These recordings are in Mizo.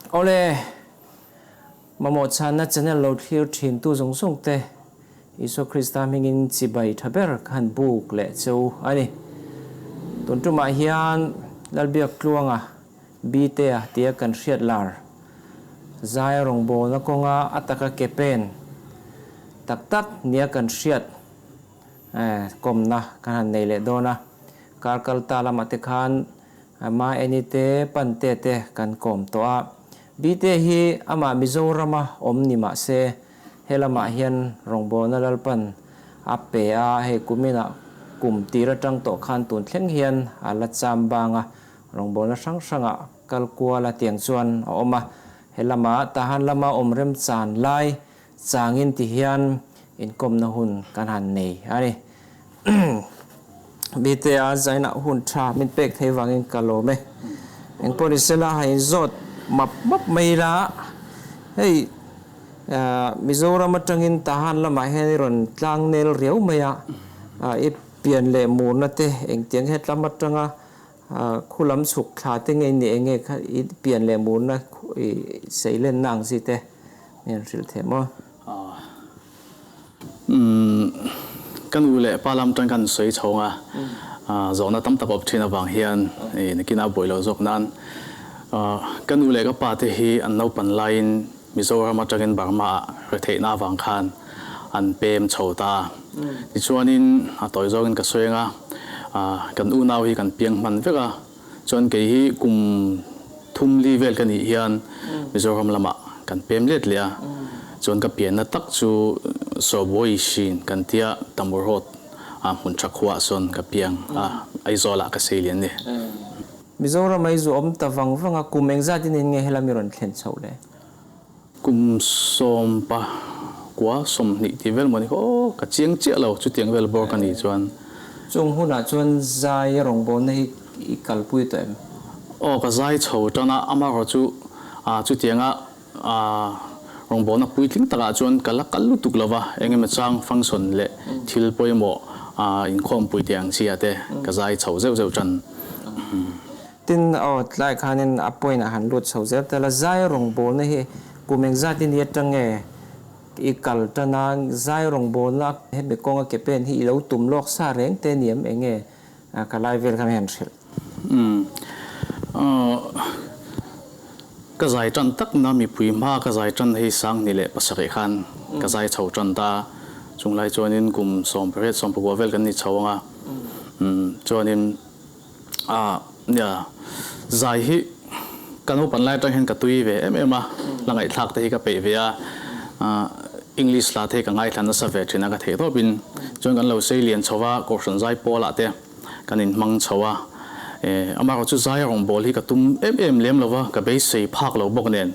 Awle, mamawh chhanna channel lo thlir thin tu zawng zawng te Isua Krista hmingin chibai tha ber ka han buk leh che u a ni. Tun tumah hian Lalbiak Tluanga Bitea tia kan hriat lar zai rawngbawlna kawnga a taka ke pen tak tak nia kan hriat kawmna kan han nei leh dawn a. Kar kal ta lamah te khan Ma Eni te, Pante te kan kawm tawh a. Bite hi amah Mizorama awm ni mah se, he lamah hian rawngbawlna Lalpan a pe a, hei kuminah kum tir atang tawh khan tun thleng hian a la cham bang a, rawngbawlna hrang hrangah kal kual a tiang chuan a awm a. He lamah Tahan lama awm remchan lai changin ti hian inkawmna hun kan han nei a ni. Bta zainah hun tha min pek thei vangin ka lawm e. Engpawh ni sela han inzawt map map mai ila, hei Mizoram atangin Tahan lamah hian i rawn tlang nel riau mai a, i pian leh murna te engtiang hetlam atanga Khu lam chhuk thla te nge ni enge kha i pian leh murna i seilenna ang chi te mi han hrilh thei maw? Umm ka nu leh pa lam tang kan sawi chhawng a, zawhna tam tak awp thin avang hian nakin a buai lo zawk nan ka nu leh ka pa te hi an naupan laiin Mizoram atangin Burma ah retheihna avang khan an pem chho ta. Tichuanin a tawi zawngin ka sawi anga, kan unau hi kan piang hman vek a, chuan kei hi kum thum li vel ka nih hian Mizoram lamah kan pem let leh a, chuan ka pianna tak chu Sawbawi Shin kan tia Tamur Road ah hmun tha khuaah sawn ka piang a, Aizawl ah ka seilian ni. Mizoram a i zu awm ta vang vang a, kum engzat in in nge helami rawn thlen chhoh le? Kum sawmpa kua 20 tih vel maw ni kha aw, ka chiang chiah lo chutiang vel bawr ka nih chuan. Chung hunah chuan zai rawngbawlna hi i kalpui tawh em? Aw, ka zai chho tan a, amaherawh chu chutianga rawngbawlna puitling takah chuan ka la kal lutuk lo va, eng emaw chang function leh thil pawimawh inkhawmpui tih ang chi ah te ka zai chho zeuh zeuh tan. Tin, aw tlai khanin a point ah han lut chho zel tel a, zai rawngbawlna hi kum engzat i ni atang nge i kal tan a, zai rawngbawlna hemi kawnga ke pen hi i lo tum lawk sa reng te ni em eng nge ka lai vel kha mi han hrilh. Umm. Ka zai tan tak na mipui hma ka zai tan hei 2007 khan ka zai chho tan ta. Chung lai chuanin kum 18 19 vel kan ni chho anga. Umm chuanin a nia zai hi ka naupan lai atang hian ka tui ve em em a, la ngaihthlak te hi ka peih ve a. English hla te hi ka ngaithla nasa ve thin a ka theih tawpin. Chuan kan lo sei lian chho va Kohhran zai pawlah te. Kan inhmang chho a, amaherawh chu zai rawngbâwl hi ka tum em em lem lo va, ka beisei phâk lo bawk nen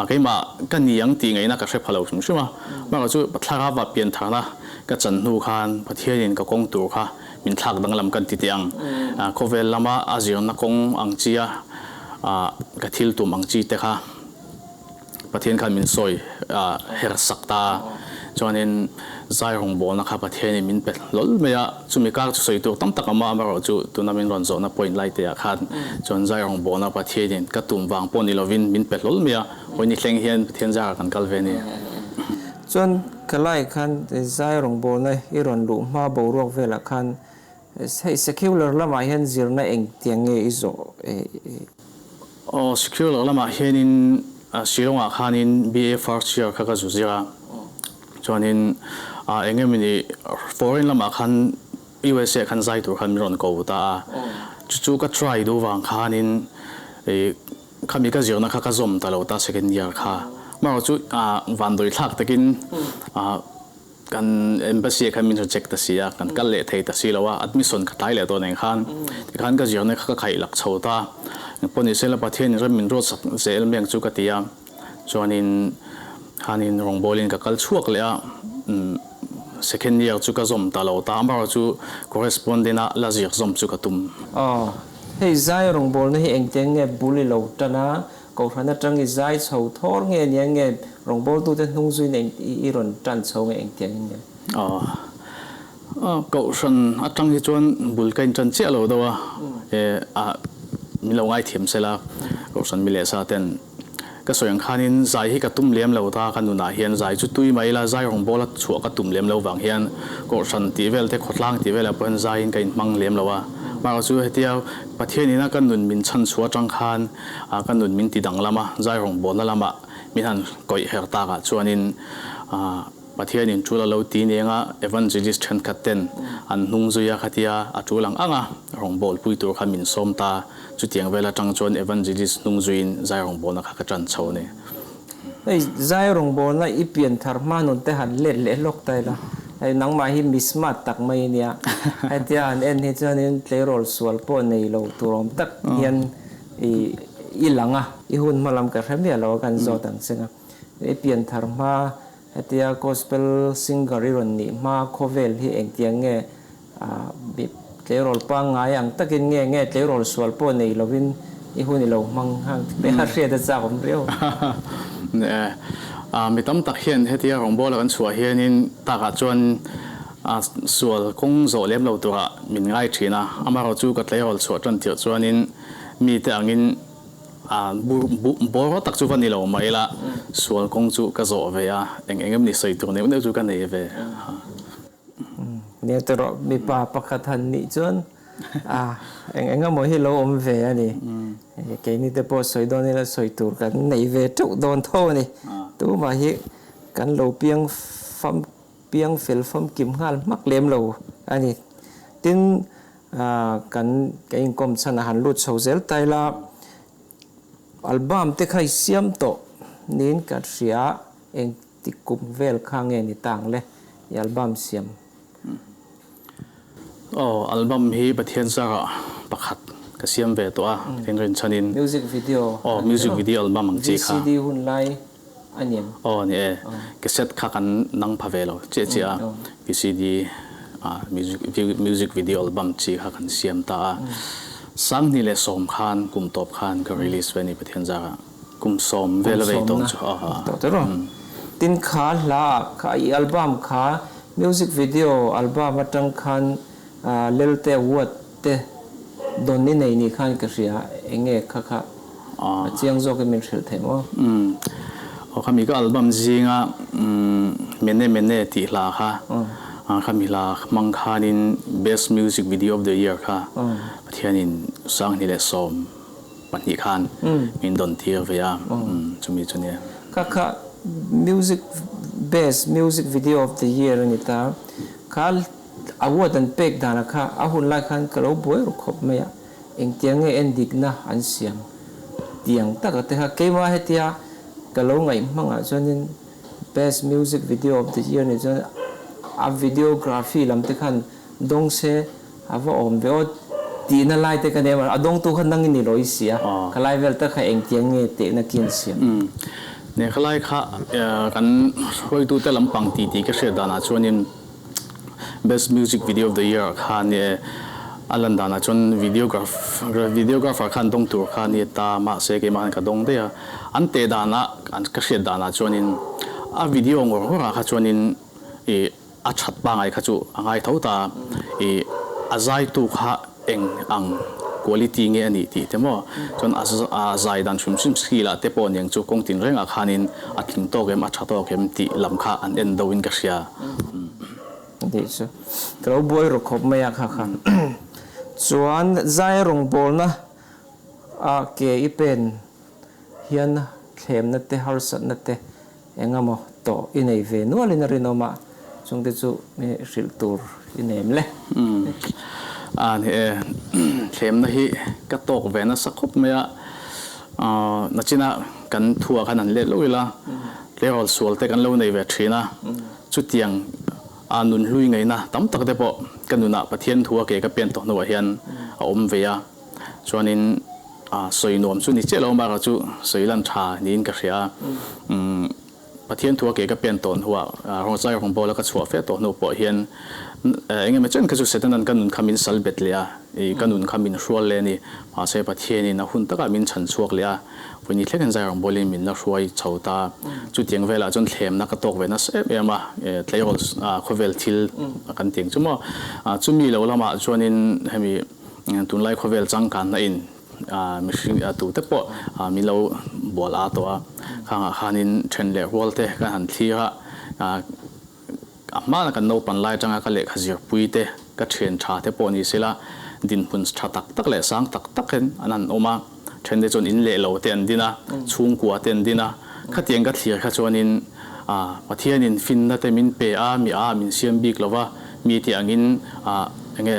keimah ka ni ang tih ngaihna ka hre pha lo hrim hrim a. Amaherawh chu thlarau ah pian tharna ka chan hnu khan Pathianin ka kawng tur kha min thlâk danglam kan ti teh ang. Khawvel lama a zirna kawng ang chi a, ka thil tum ang chi te kha. Pathian khan min sawi her sak ta a, chuanin zai rawngbawlna kha Pathianin min pe hlawl mai a, chumi kar chu sawi tur tam tak awm a, amaherawh chu tuna min rawn zawhna point lai te ah khan chuan zai rawngbawlna Pathianin ka tum vang pawh ni lovin min pe hlawl mai a, hawi ni thleng hian Pathian zarah kan kal ve a ni. Chuan ka lai khan zai rawngbawlna i rawn luh hma boruak velah khan hei secular lamah hian zirna engtiang nge i zawh? Aw, secular lamah hianin Shillong-ah khanin BA first year kha ka zu zir a, chuanin eng emaw ni foreign lamah khan USA khan zai tur khan min rawn ko ta a, chu chu ka try duh vang khanin khami ka zirna kha ka zawm ta lo ta second year kha, amaherawh chu vandawi thlak takin Kan embassy ah khan min reject ta si a, kan kal leh thei ta si lo a, admission ka tlai leh dawn eng khan tikhan ka zirna kha ka khaih lak chho ta. Engpawh ni sela Pathian in ram min ruat sak zel mai ang chu ka ti a, chuanin khanin rawngbawlin ka kal chhuak leh a, second year chu ka zawm ta lo ta, amaherawh chu correspondent a la zir zawm chu ka tum. Aw, hei zai rawngbawlna hi engtiang nge bul i lo tan a, Kohhran atang i zai chho thawr nge nia nge rawngbawltute hnung zuiin eng i rawn tan chho nge engtiang in nge? Aw, Kohhran atang hi chuan bul ka intan chiah lo deuh a, e a min lo ngaithiam sela Kohhran mi leh sa ten Ka sawi ang khanin zai hi ka tum lem lo ta, ka nunah hian zai chu tui mai ila, zai rawngbawla chhuah ka tum lem lo vang hian Kohhran tih vel te, khawtlang tih velah pawh hian zaiin ka inhmang lem lo a. Mahrawh chu hetia Pathian ina ka nun min chhan chhuah atang khan ka nun min ti danglam a, zai rawngbawlna lamah min han kawih her takah chuanin Pathianin tul a lo ti nenga evangelist thenkhat ten an hnung zui a khatia a tul ang ang a rawngbawlpui tur kha min sawm ta. Chutiang vel atang chuan evangelist hnung zuiin zai rawngbawlna kha ka tan chho a ni. Hei zai rawngbawlna i pian thar hma nun te han let leh hlawk ta ila, hei nangmah hi mi smart tak mai i nia, hetia han en hi chuanin tleirawl sual pawh nei lo tur awm tak hian i i lang a, i hun hma lam ka hre miah lo a kan zawt ang cheng a, i pian thar hma hetia gospel singer i rawn nih hma khawvel hi engtiang nge Tleirawl pangngai ang takin nge nge tleirawl sual pawh nei lovin i hun i lo hmang hang te a hriat a chak awm riau. Mi tam tak hian hetia rawngbawla kan chhuah hianin takah chuan sual kawng zawh lem lo turah min ngai thin a, amaherawhchu ka tleirawl chhuah tan tirh chuanin mite angin bawr tak chu va ni lo mah ila sual kawng chu ka zawh ve a, eng eng emawni sawi tur neuh neuh chu ka nei ve. Nia tawrh mipa pakhat han nih chuan a eng eng emaw hi lo awm ve a ni. Keini te pawh sawi dawn ila sawi tur kan nei ve teuh dawn tho a ni. Tumah hi kan lo piang fam piang fel famkim nghal hmak lem lo a ni. Tin, kan ka inkawm chhan a han lut chho zel ta ila album te kha i siam tawh niin ka hria eng Ti kum vel kha nge ni tang le i album siam? Aw, album hi Pathian zarah pakhat ka siam ve tawh a, Pathian rinchhanin. Music video. Aw, music video album ang chi kha. VCD hun lai a ni em? Aw, ni e. Cassette kha kan nang pha ve lo chiah chiah a, VCD music video album chi kha kan siam ta a. 2010 khan kum tawp khan ka release ve a ni Pathian zarah. Kum 10 vel a vei tawng chu a ha. Tawh tawh rawh. Tin kha hla ah kha i album kha music video album atang khan Lelte award te dawn i nei ni khan ka hria enge kha kha a chiang zawk in min hrilh thei maw? Aw khami ka album zinga Mene Mene tih hla kha khami hla hmang khanin best music video of the year kha Pathianin 2010 pahnih khan min dawn tir ve a, chumi chu nia. Kha kha music best music video of the year a ni ta. Kha award an pek danah kha a hun lai khan ka lo buai ru khawp mai a, engtiang nge en dikna an siam tiang taka te kha keimah hetia ka lo ngaih hmangah chuanin best music video of the year ni chuan a videography lam te khan dawng se A va awm ve aw tihna lai te ka nei a, a dawngtu kha nang i ni lo i si a, ka lai vel tak kha engtiang nge tehna ki an siam? Nia ka lai kha kan hruaitute lampang ti tih ka hriat danah chuanin Best Music Video of the Year ah khan a lan danah chuan videographer khan dawng tur kha nia ta mahse keimah khan ka dawng daih a, an teh danah ka hriat danah chuanin a video ngawr ngawrah kha chuanin ih A that pangai kha chu a ngai tho ta. I a zaitu kha eng ang quality nge a nih tih te maw? Chuan a zai dan hrim hrim skill ah te pawh niang chu kawng tin rengah khanin a tling tawk em, a tha tawk em tih lam kha an en do in ka hria. Tih chu ka lo buai ru khawp mai a kha kha. Chuan zai rawngbawlna a ke i pen hian thlemna te harsatna te Engemaw tawh i nei ve nualin a rinawm a, chungte chu mi hrilh tur i nem le. Umm. A ni e, thlemna hi ka tawk ve nasa khawp mai a, nachina kan thua khan an let lo ila, tleirawl sual te kan lo nei ve thin a, chutiang a nun hlui ngaihna tam tak te pawh ka nunah Pathian thua ke ka pian tawh hnuah hian a awm ve a, chuanin A sawi nuam chu ni chiah lo bakah chu sawi lan tha niin ka hria a. Umm Pathian thua ke ka pen tawh hnuah rawngzai rawngbawla ka chhuah fe tawh hnu pawh hian eng emaw chen kha chu Setanan ka nun kha min sal bet leh a, ih ka nun kha min hrual leh a ni. Mahse Pathianin a hun takah min chhan chhuak leh a, vawiin thleng hian zai rawngbawlin min la hruai chho ta. Chutiang velah chuan thlemna ka tawk ve nasa em em a, tleirawl khawvel thil kan tih ang chu maw. Chumi lo lamah chuanin hemi Tunlai khawvel changkanna in mihring tute pawh min lo bual a tawh a. Khangah khanin then leh rual te kan han thlir a, a hmana kan naupan lai atanga ka lehkha zirpui te, ka thian tha te pawh ni sela dinhmun tha tak tak leh sang tak takin an han awm a, then te chuan in leh lo te an din a, chhungkua te an din a, khatiang ka thlir kha chuanin Pathianin finna te min pe a, mi a min siam bik lova, mi tih angin enge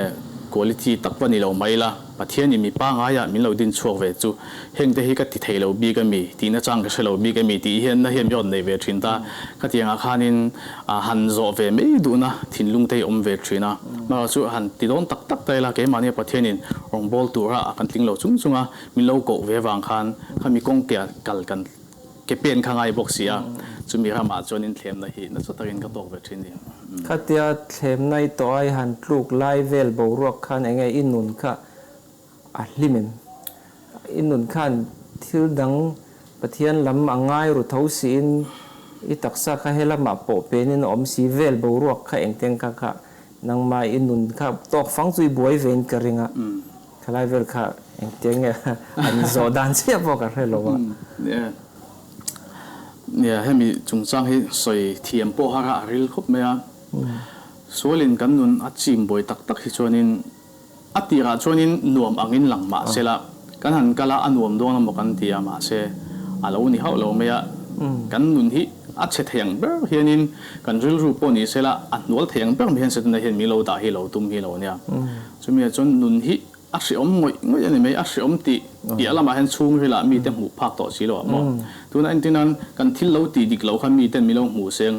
quality tak va ni lo mai la. Pathianin mi pangaiah min lo din chhuak ve chu hengte hi ka ti thei lo bik a mi, tihna chang ka hre lo bik a mi tih hian na hian mi rawn nei ve thin ta. Khatiangah khanin han zawh ve mai duhna thinlung te hi awm ve thin a. Mahse chu han ti dawn tak tak ta ila keimahnia Pathianin rawngbâwl tura a kan tling lo chung chunga min lo koh ve vang khan khami kawngkea kal kan Ke pen kha ngai bawk si a, chumi ramah chuanin thlemna hi nasa takin ka tawk ve thin ni. Khatia thlemna i tawh a i han tluk lai vel boruak khan enge i nun kha a hlim em? I nun khan thil dang Pathian lam a ngai ru tho siin i taksa kha he lamah pawh penin a awm si vel boruak kha engteng kha kha nangmah i nun kha tawk fang chu i buai vein ka ring a. Thalai vel kha engtiang nge an zawh dan chiah pawh ka hre lo a. Nia, hemi chungchang hi sawi thiam pawh har a a ril khawp mai a. Sualin kan nun a chim buai tak tak hi chuanin a tirah chuanin nuam angin lang mah sela kan han kal a, a nuam dawn emaw kan ti a, mahse a lo ni hauh lo mai a. Kan nun hi a chhe thei ang ber hianin kan rilru pawh ni sela a hnual thei ang ber mai hian Setana hian min lo dah hi lo tum hi lo nia. Chumi ah chuan nun hi a hreawm ngawih ngawih a ni mai, a hreawm tih piah lamah hian chhungril ah mite hmuh phak tawh si lo ah maw. Tunah entir nan kan thil lo tih dik loh kha miten min lo hmuh seng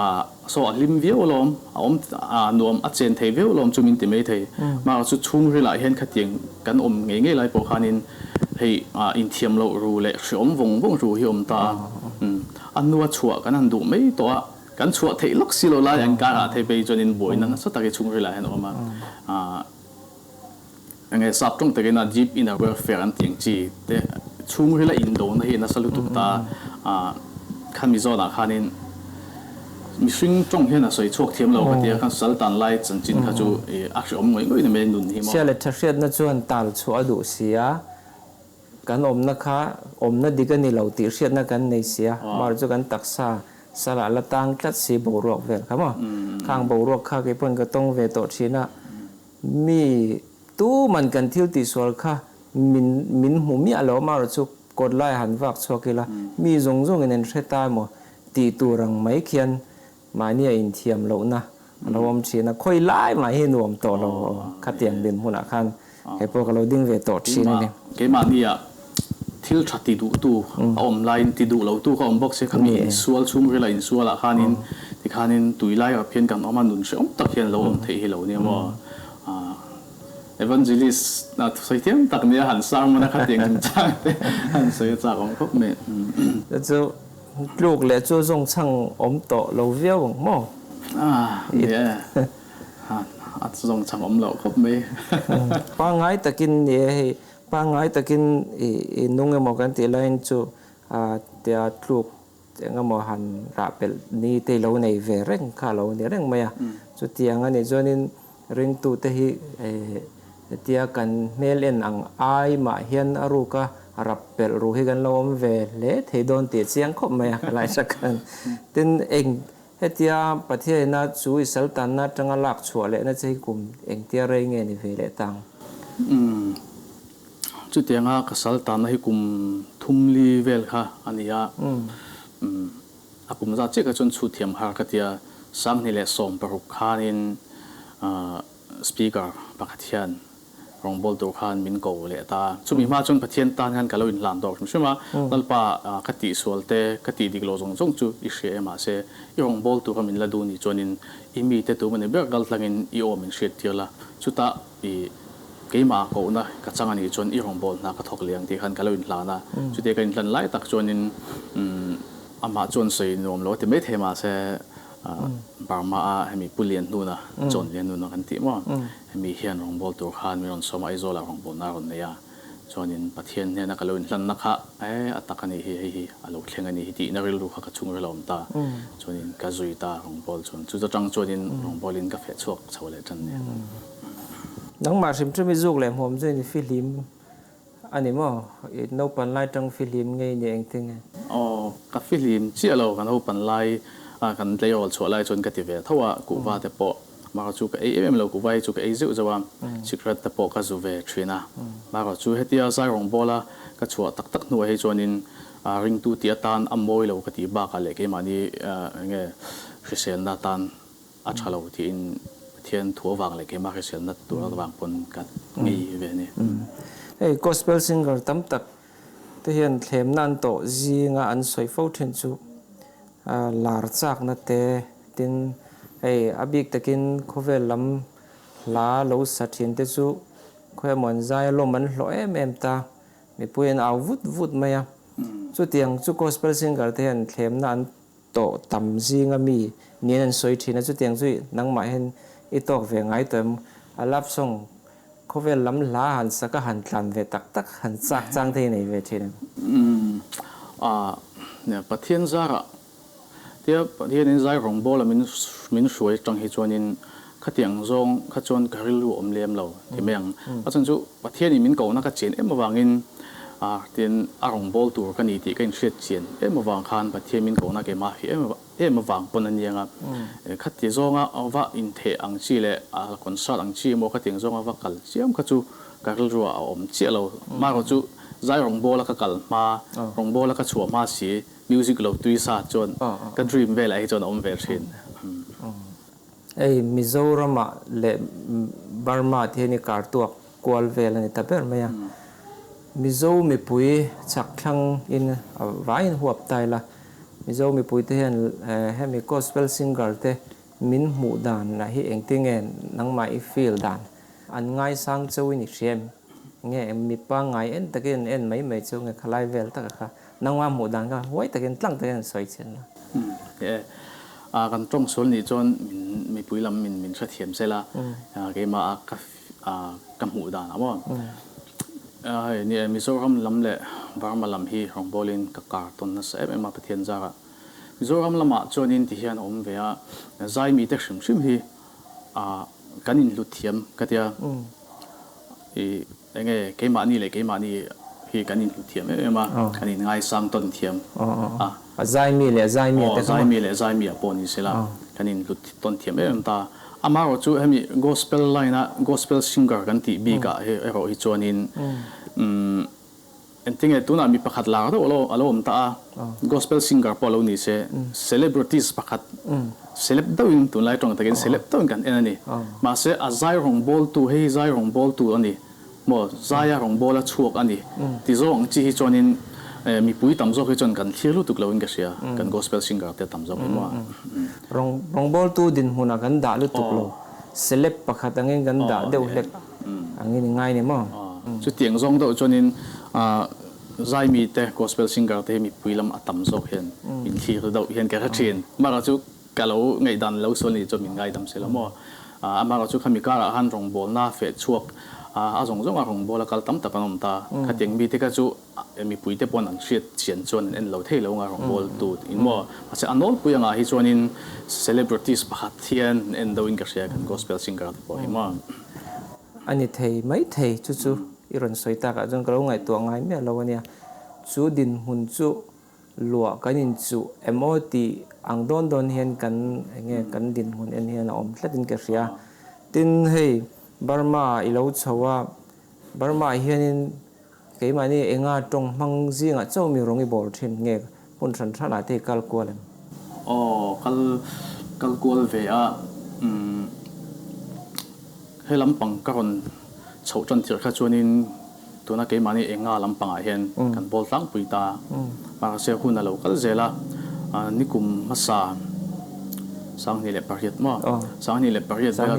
a, saw a hlim viau alawm, a awm a nuam a chen thei viau alawm chu min ti mai thei. Mahse chu chhungril ah hian khatiang kan awm ngei ngei lai pawh khanin hei inthiam loh ru leh hreawm vawng vawng ru hi a awm ta a, a hnua chhuah kan han duh mai tawh a. Kan chhuah theih lawk si lo lai an karah thei phei chuanin buaina nasa tak hi chhungril ah hian a awm a. Enge sap tawng takin a deep inner welfare an tih ang chi te chhungrila indona hi nasa lutuk ta a. Khami zawnah khanin mihring tawng hian a sawi chhuak thiam lo ka tia khan sal tan lai chanchin kha chu a hreawm ngawih ngawih ni mai nun hi maw. Chhia leh tha hriatna chuan tal chhuah a duh si a. Kan awmna kha awmna dik a ni lo tih hriatna kan nei si a, mar chu kan taksa salah la tang tlat si boruak vel kha maw? Khang boruak kha kei pawn ka tawng ve tawh thin a, mi tuman kan thil tihsual kha min min hmu miah lo, mar chu kawt lai han vak chhuak ila, mi zawng zawngin an hre ta emaw tih tur ang mai khian Mahnia inthiam lohna a lo awm thin a, khawi lai mah hi nuam tawh lo khatiang dinhmunah khan kei pawh ka lo ding ve tawh thin a ni. Keimahnia thil tha ti duhtu a awm laiin ti duh lotu ka awm bawk si, khami insual chhungrila insualah khanin tikhanin tui lai rap hian kan awm a, nun hrehawm tak hian lo awm theih hi lo nia maw. Evangelist a thusawi thiam tak nia han sermon a khatiang chungchang te han sawi a chak awm khawp mai. Chu Tluk leh chu zawng chhang awm tawh lo viau ang maw? Ah, ni e. A zawng chhang awm loh khawp mai. Pangngai takin ni e hei, pangngai takin i nung emaw kan tih laiin chu tia tluk eng emaw han rah pelh ni te lo nei ve reng kha a lo ni reng mai a. Chutiang a nih chuanin Ringtute hi hetia kan hmel en ang ai mah hian a ruk a rap pelh ru hi kan lo awm ve hle thei dawn tih a chiang khawp mai a ka lai hrak khan. Tin, eng hetia Pathianina chu i sal tanna atanga lak chhuah lehna che hi kum engtia rei nge ni ve leh tang? Umm, chutianga ka sal tanna hi kum thumli vel kha a ni a. Umm. A kum zat chiah kha chuan chhut thiam har ka tia, 2016 khanin Speaker pakhat hian rawngbâwl tur khan min ko leh ta. Chumi hma chuan Pathian tan khan ka lo inhlan tawk hrim hrim a, Lalpa ka tihsual te, ka tih dik loh zawng zawng chu i hria e mahse i rawngbâwl tura min la duh nih chuanin i mite tu mawni ber kal tlangin i aw min hriat tir la, chutah i keimah kohna ka chang a nih chuan i rawngbâwl hna ka thawk leh ang tih khan ka lo inhlan a. Chutia ka inhlan lai tak chuanin Amah chuan sawi nuam lo a ti mai thei mahse Burma a hemi Pu Lian Hnuna, John Lian Hnuna kan tih maw? Hemi hian rawngbâwl tur khan min rawn sawm a, Aizawlah rawngbâwlna a rawn nei a. Chuanin Pathian hnena ka lo inhlanna kha e a tak a nih hi, hei hi a lo thleng a nih hi tihna rilru kha ka chhungril a awm ta. Chuanin ka zui ta rawngbâwl chuan. Chu atang chuanin rawngbâwlin ka feh chhuak chho leh tan nia. Nangmah hrim hrim i zuk leh hmuam chu i fihlim A ni maw? I naupan lai tang fihlim ngei ni engtin nge? Aw, ka fihlim chiah lo, kan naupan lai a kan tleirawl chhuah lai chuan ka ti ve tho a, kuhva te pawh marawh chu ka ei em em lo, kuhva hi chu ka ei zeuh zeuh a, cigarette te pawh ka zu ve thin a, marawh chu hetia zai rawngbawla ka chhuah tak tak hnuah hi chuanin ringtu tih atan a mawi lo ka tih bakah leh keimahni enge hriselna atan a tha lo tiin Pathian thu avang leh keimah hriselna tur avang pawn ka ngei ve a ni. Hei gospel singer tam tak te hian thlemna an tawh zinga an sawi fo thin chu lar chakna te tin hei a bik takin khawvel lam hla lo sa thin te chu khawi emaw an zai a lawm an hlawh em em ta mipui an au vut vut mai a chutiang chu gospel singer te hian thlemna an tawh tam zinga mi niin an sawi thin a, chutiang chu nangmah hian i tawk ve ngai tawh em? A love song khawvel lam hla han sak a han tlan ve tak tak han chak chang te hi nei ve thin em? Umm ah Pathian zarah tia Pathianin zai rawngbawla min min hruai atang hi chuanin khatiang zawng kha chuan ka rilru awm lem lo ti mai ang. A chhan chu Pathianin min kohna ka chian em avangin tin a rawngbâwl tur ka ni tih ka inhriat chian em avang khan Pathian min kohna keimah hi em em avang pawn a niang a. Khati zawnga va intheh ang chi leh a concert ang chi emaw khatiang zawnga va kal chiam kha chu ka rilruah a awm chiah lo. Amaherawh chu zai rawngbâwla ka kal hma, rawngbâwla ka chhuah hma si music lo tui sa chuan ka dream velah hi chuan a awm ve thin. Hei Mizoramah leh Burma te hian i kartuak kual vel a ni ta ber mai a. Mizo mipui chhak thlang in a vaiin huap ta ila, Mizo mipui te hian hemi gospel singer te min hmuh dan lah hi engtin nge nangmah i feel dan? An ngaisang cheu in i hria em? Nge mipa ngai en takin an en mai mai cheu nge khalai vel taka kha nangmah hmuh dan kha huai takin tlang takin an sawi chhin la. Umm a kan tawng sual nih chuan min mipui lam min min hrethiam sel a, keimah a ka ka hmuh dan ah maw hei ni e Mizoram lam leh Burma lam hi rawngbawlin ka kar tawn nasa em em a Pathian zarah Mizoram lamah chuanin ti hian a awm ve a zai mite hrim hrim hi kan inhlut thiam ka tia i Enge keimahni leh keimahni hi kan inhlu thiam em em a, kan inngaisang tawn thiam a. A zaimi leh a zaimi a te kha maw? Aw, zaimi leh zaimi ah pawh ni sela, kan inhlu tawn thiam em em ta. Amaherawh chu hemi gospel line a gospel singer kan tih bik ah erawh hi chuanin umm Engtinge tunah mi pakhat lar deuh a lo awm ta a, gospel singer pawh a lo ni se, celebrities pakhat celeb deuhin tunlai tawng takin celeb deuhin kan en a ni. Mahse a zai rawngbawltu hei hi zai rawngbawltu a ni maw, zaia rawngbawla chhuak a ni ti zawk ang chi hi chuanin mipui tam zawk hi chuan kan thlir lutuk loin ka hria, kan gospel singer te tam zawk hi maw. Rawngbawltu dinhmunah kan dah lutuk lo, celeb pakhat angin kan dah deuh hlek. Angin i ngai ni maw? Chutiang zawng deuh chuanin Zaimi te gospel singer te hi mipui lam a tam zawk hian min thlir deuh hian ka hre thin. Amaherawh chu ka lo ngaihdan lo sual nih chuan min ngaidam si lo maw? Amaherawh chu khami karah khan rawngbawlna feh chhuak a zawng zawnga rawngbawla kal tam tak an awm ta. Khatiang mite kha chu Mipui te pawn an hriat chian chuan an en lo thei lo nga rawngbâwl tu in maw? Mahse a nawlpui angah hi chuanin celebrities pakhat hian an en deuhin ka hria kan gospel singer te pawh hi maw? A ni thei mai thei chu chu i rawn sawi takah chuan ka lo ngaihtuah ngai miah lo a nia. Chu dinhmun chu luah kan inchuh em aw tih ang dawn dawn hian kan enge kan dinhmun en hian a awm tlatin ka hria. Tin hei Burma i lo chho a, Burma ah hianin Keimahni enga tawng hmang zingah chauh mi rawng i bawl thin nge hmun hran hranah te i kal kual em? Aw, kal kal kual ve a, umm he lampang ka rawn chhoh tan tirh kha chuanin tuna keimahni enga lampangah hian kan bawl tlangpui ta a, mahse hun a lo kal zel a, nikum hmasa 2008 maw? 2008 vel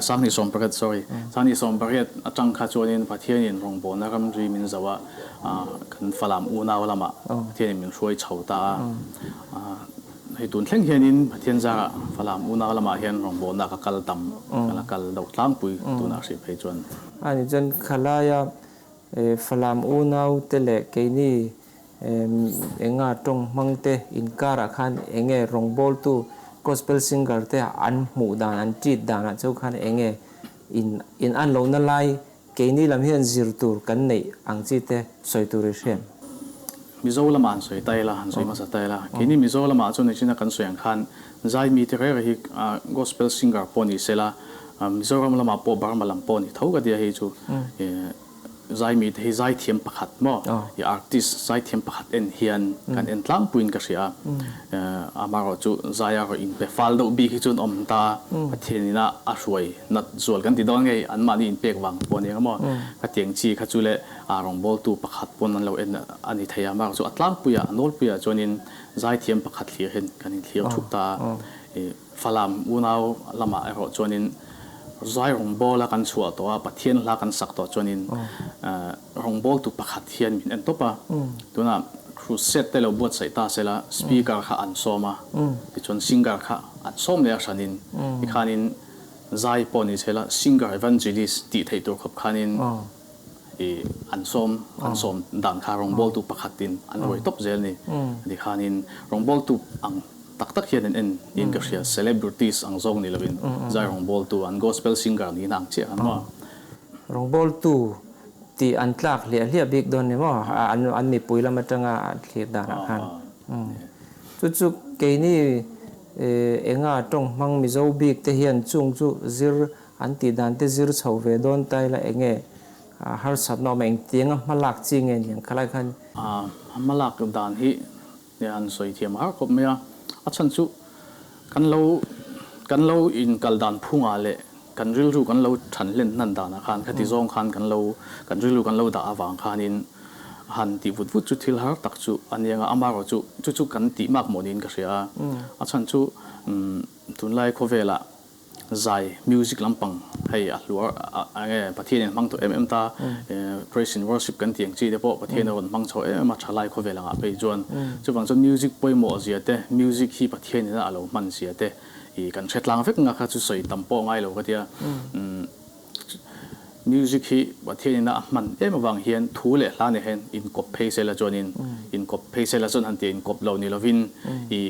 2018 sorry 2018 atang kha chuanin Pathianin rawngbawlna ramri min zo a, kan Falam unau lamah Pathianin min hruai chho ta a, hei tun thleng hianin Pathian zarah Falam unau lamah hian rawngbawlna ka kal tam, ka la kal deuh tlangpui tunah hrih phei chuan. Ani chuan khalaia Falam unau te leh keini Enga tawng hmang te inkarah khan enge rawngbawltu gospel singer te an hmuh dan an treat danah cheu khan enge in in an lohna lai keini lam hian zir tur kan neih ang chi te sawi tur i hriat. Mizo lamah han sawi ta ila, han sawi hmasa ta ila. Keini Mizo lamah chuan nichina kan sawi ang khan zai mite reng reng hi gospel singer pawh ni sela, Mizoram lamah pawh Burma lam pawh ni tho ka tia hei chu zai mite hi zaithiam pakhat maw i artist zaithiam pakhat en hian kan en tlangpuiin ka hria a. Amaherawhchu zai a rawn inpe fal deuh bik hi chu an awm ta a, Pathianina a hruai nat zual kan ti dawn ngei anmahni inpek vang pawh a ni ang maw? Khatiang chi kha chu le A rawngbawltu pakhat pawn an lo en a ni thei a, amaherawhchu chu a tlangpuiah, a nawlpuiah chuanin zaithiam pakhat thlir hian kan inthlir thup ta a. Falam unau lamah erawh chuanin zai rawngbawla kan chhuah tawh a, Pathian hla kan sak tawh chuanin rawngbawltu pakhat hian min en tawp a. Tunah crusade te lo buatsaih ta sela speaker kha an sawm a, tichuan singer kha an sawm leh a hranin tikhanin zai pawh ni sela singer evangelist tih theih tur khawp khanin I an sawm an sawm dan kha rawngbawltu pakhatin an ruai tawp zel ni. Ti khanin rawngbawltu ang tak tak hian an en niin ka hria, celebrities ang zawk ni lovin zai rawngbawltu an gospel singer niin ang chiah an maw. Rawngbawltu tih an tlak hliah hliah bik dawn ni maw an an mipui lam atanga an thlir danah khan. Chu chu keini enga tawng hmang Mizo bik te hian chung chu zir An tih dan te zir chho ve dawn ta ila enge harsatna awm a, engtianga hma lak chi nge ni ang khalai khan? Hma lak dan hi han sawi thiam har khawp mai a, a chhan chu kan lo kan lo inkal dan phungah leh kan rilru kan lo than hlen hnan danah khan khati zawng khan kan lo kan rilru kan lo dah avang khanin han tih vut vut chu thil har tak chu a nia nga, amaherawhchu chu chu kan tih mak mawh niin ka hria a, a chhan chu tunlai khawvelah Zai, music lampang hei a hluar a nge Pathian in hmang tawh em em ta, praise and worship kan tih ang chi te pawh Pathian a rawn hmang chho em em a thalai khawvel angah phei chuan. Chuvang chuan music pawimawh zia te, music hi Pathian in a lo hman zia te i kan hre tlang vek nga kha chu sawi tam pawh ngai lo ka tia. Music hi Pathian in a hman em avang hian thu leh hla nen hian inkawp phei sela chuanin inkawp phei sela chuan han tia inkawp lo ni lovin i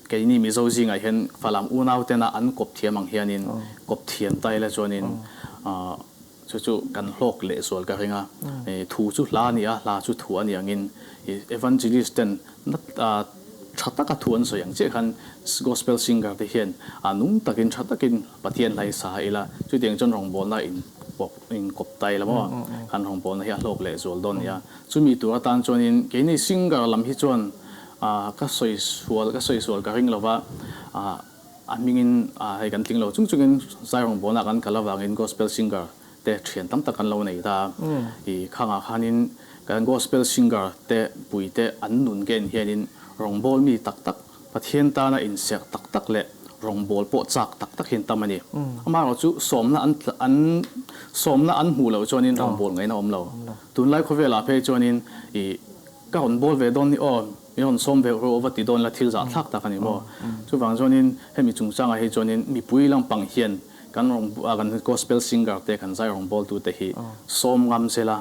Keini Mizo zingah hian Falam unau tena an kawp thiam ang hianin kawp thiam ta ila chuanin chu chu kan hlawk leh zual ka ring a. Thu chu hla a ni a, hla chu thu a ni angin Evangelist ten tha taka thu an sawi ang chiah khan Gospel singer te hian nung takin tha takin Pathian hla hi sa ila chutiang chuan rawngbawlna inkawp ta ila maw kan rawngbawlna hi a hlawk leh zual dawn a ni a. Chumi tur atan chuanin keini singer lam hi chuan Ka sawi sual ka sawi sual ka ring lova, a hmingin hei kan tling lo chung chungin Zairawng Bawlna kan kal avangin Gospel Singer te thian tam tak kan lo nei ta. I khangah khanin kan Gospel Singer te pui te an nun ka en hianin rawngbâwl mi tak tak, Pathian tana inserh tak tak leh rawngbâwl pawh châk tak tak hian tam a ni. Amaherawhchu sawmna an an sawmna an hmuh loh chuanin rawngbâwl ngaihna a awm lo. Tunlai khawvelah phei chuanin i Ka rawn bawl ve dawn ni aw, min rawn sawm ve rawh va ti dawn la thil zahthlak tak a ni maw? Chuvang chuanin hemi chungchangah hi chuanin mipui lampang hian kan rawn kan gospel singer te kan zai rawn bawltute hi sawm ngam sela,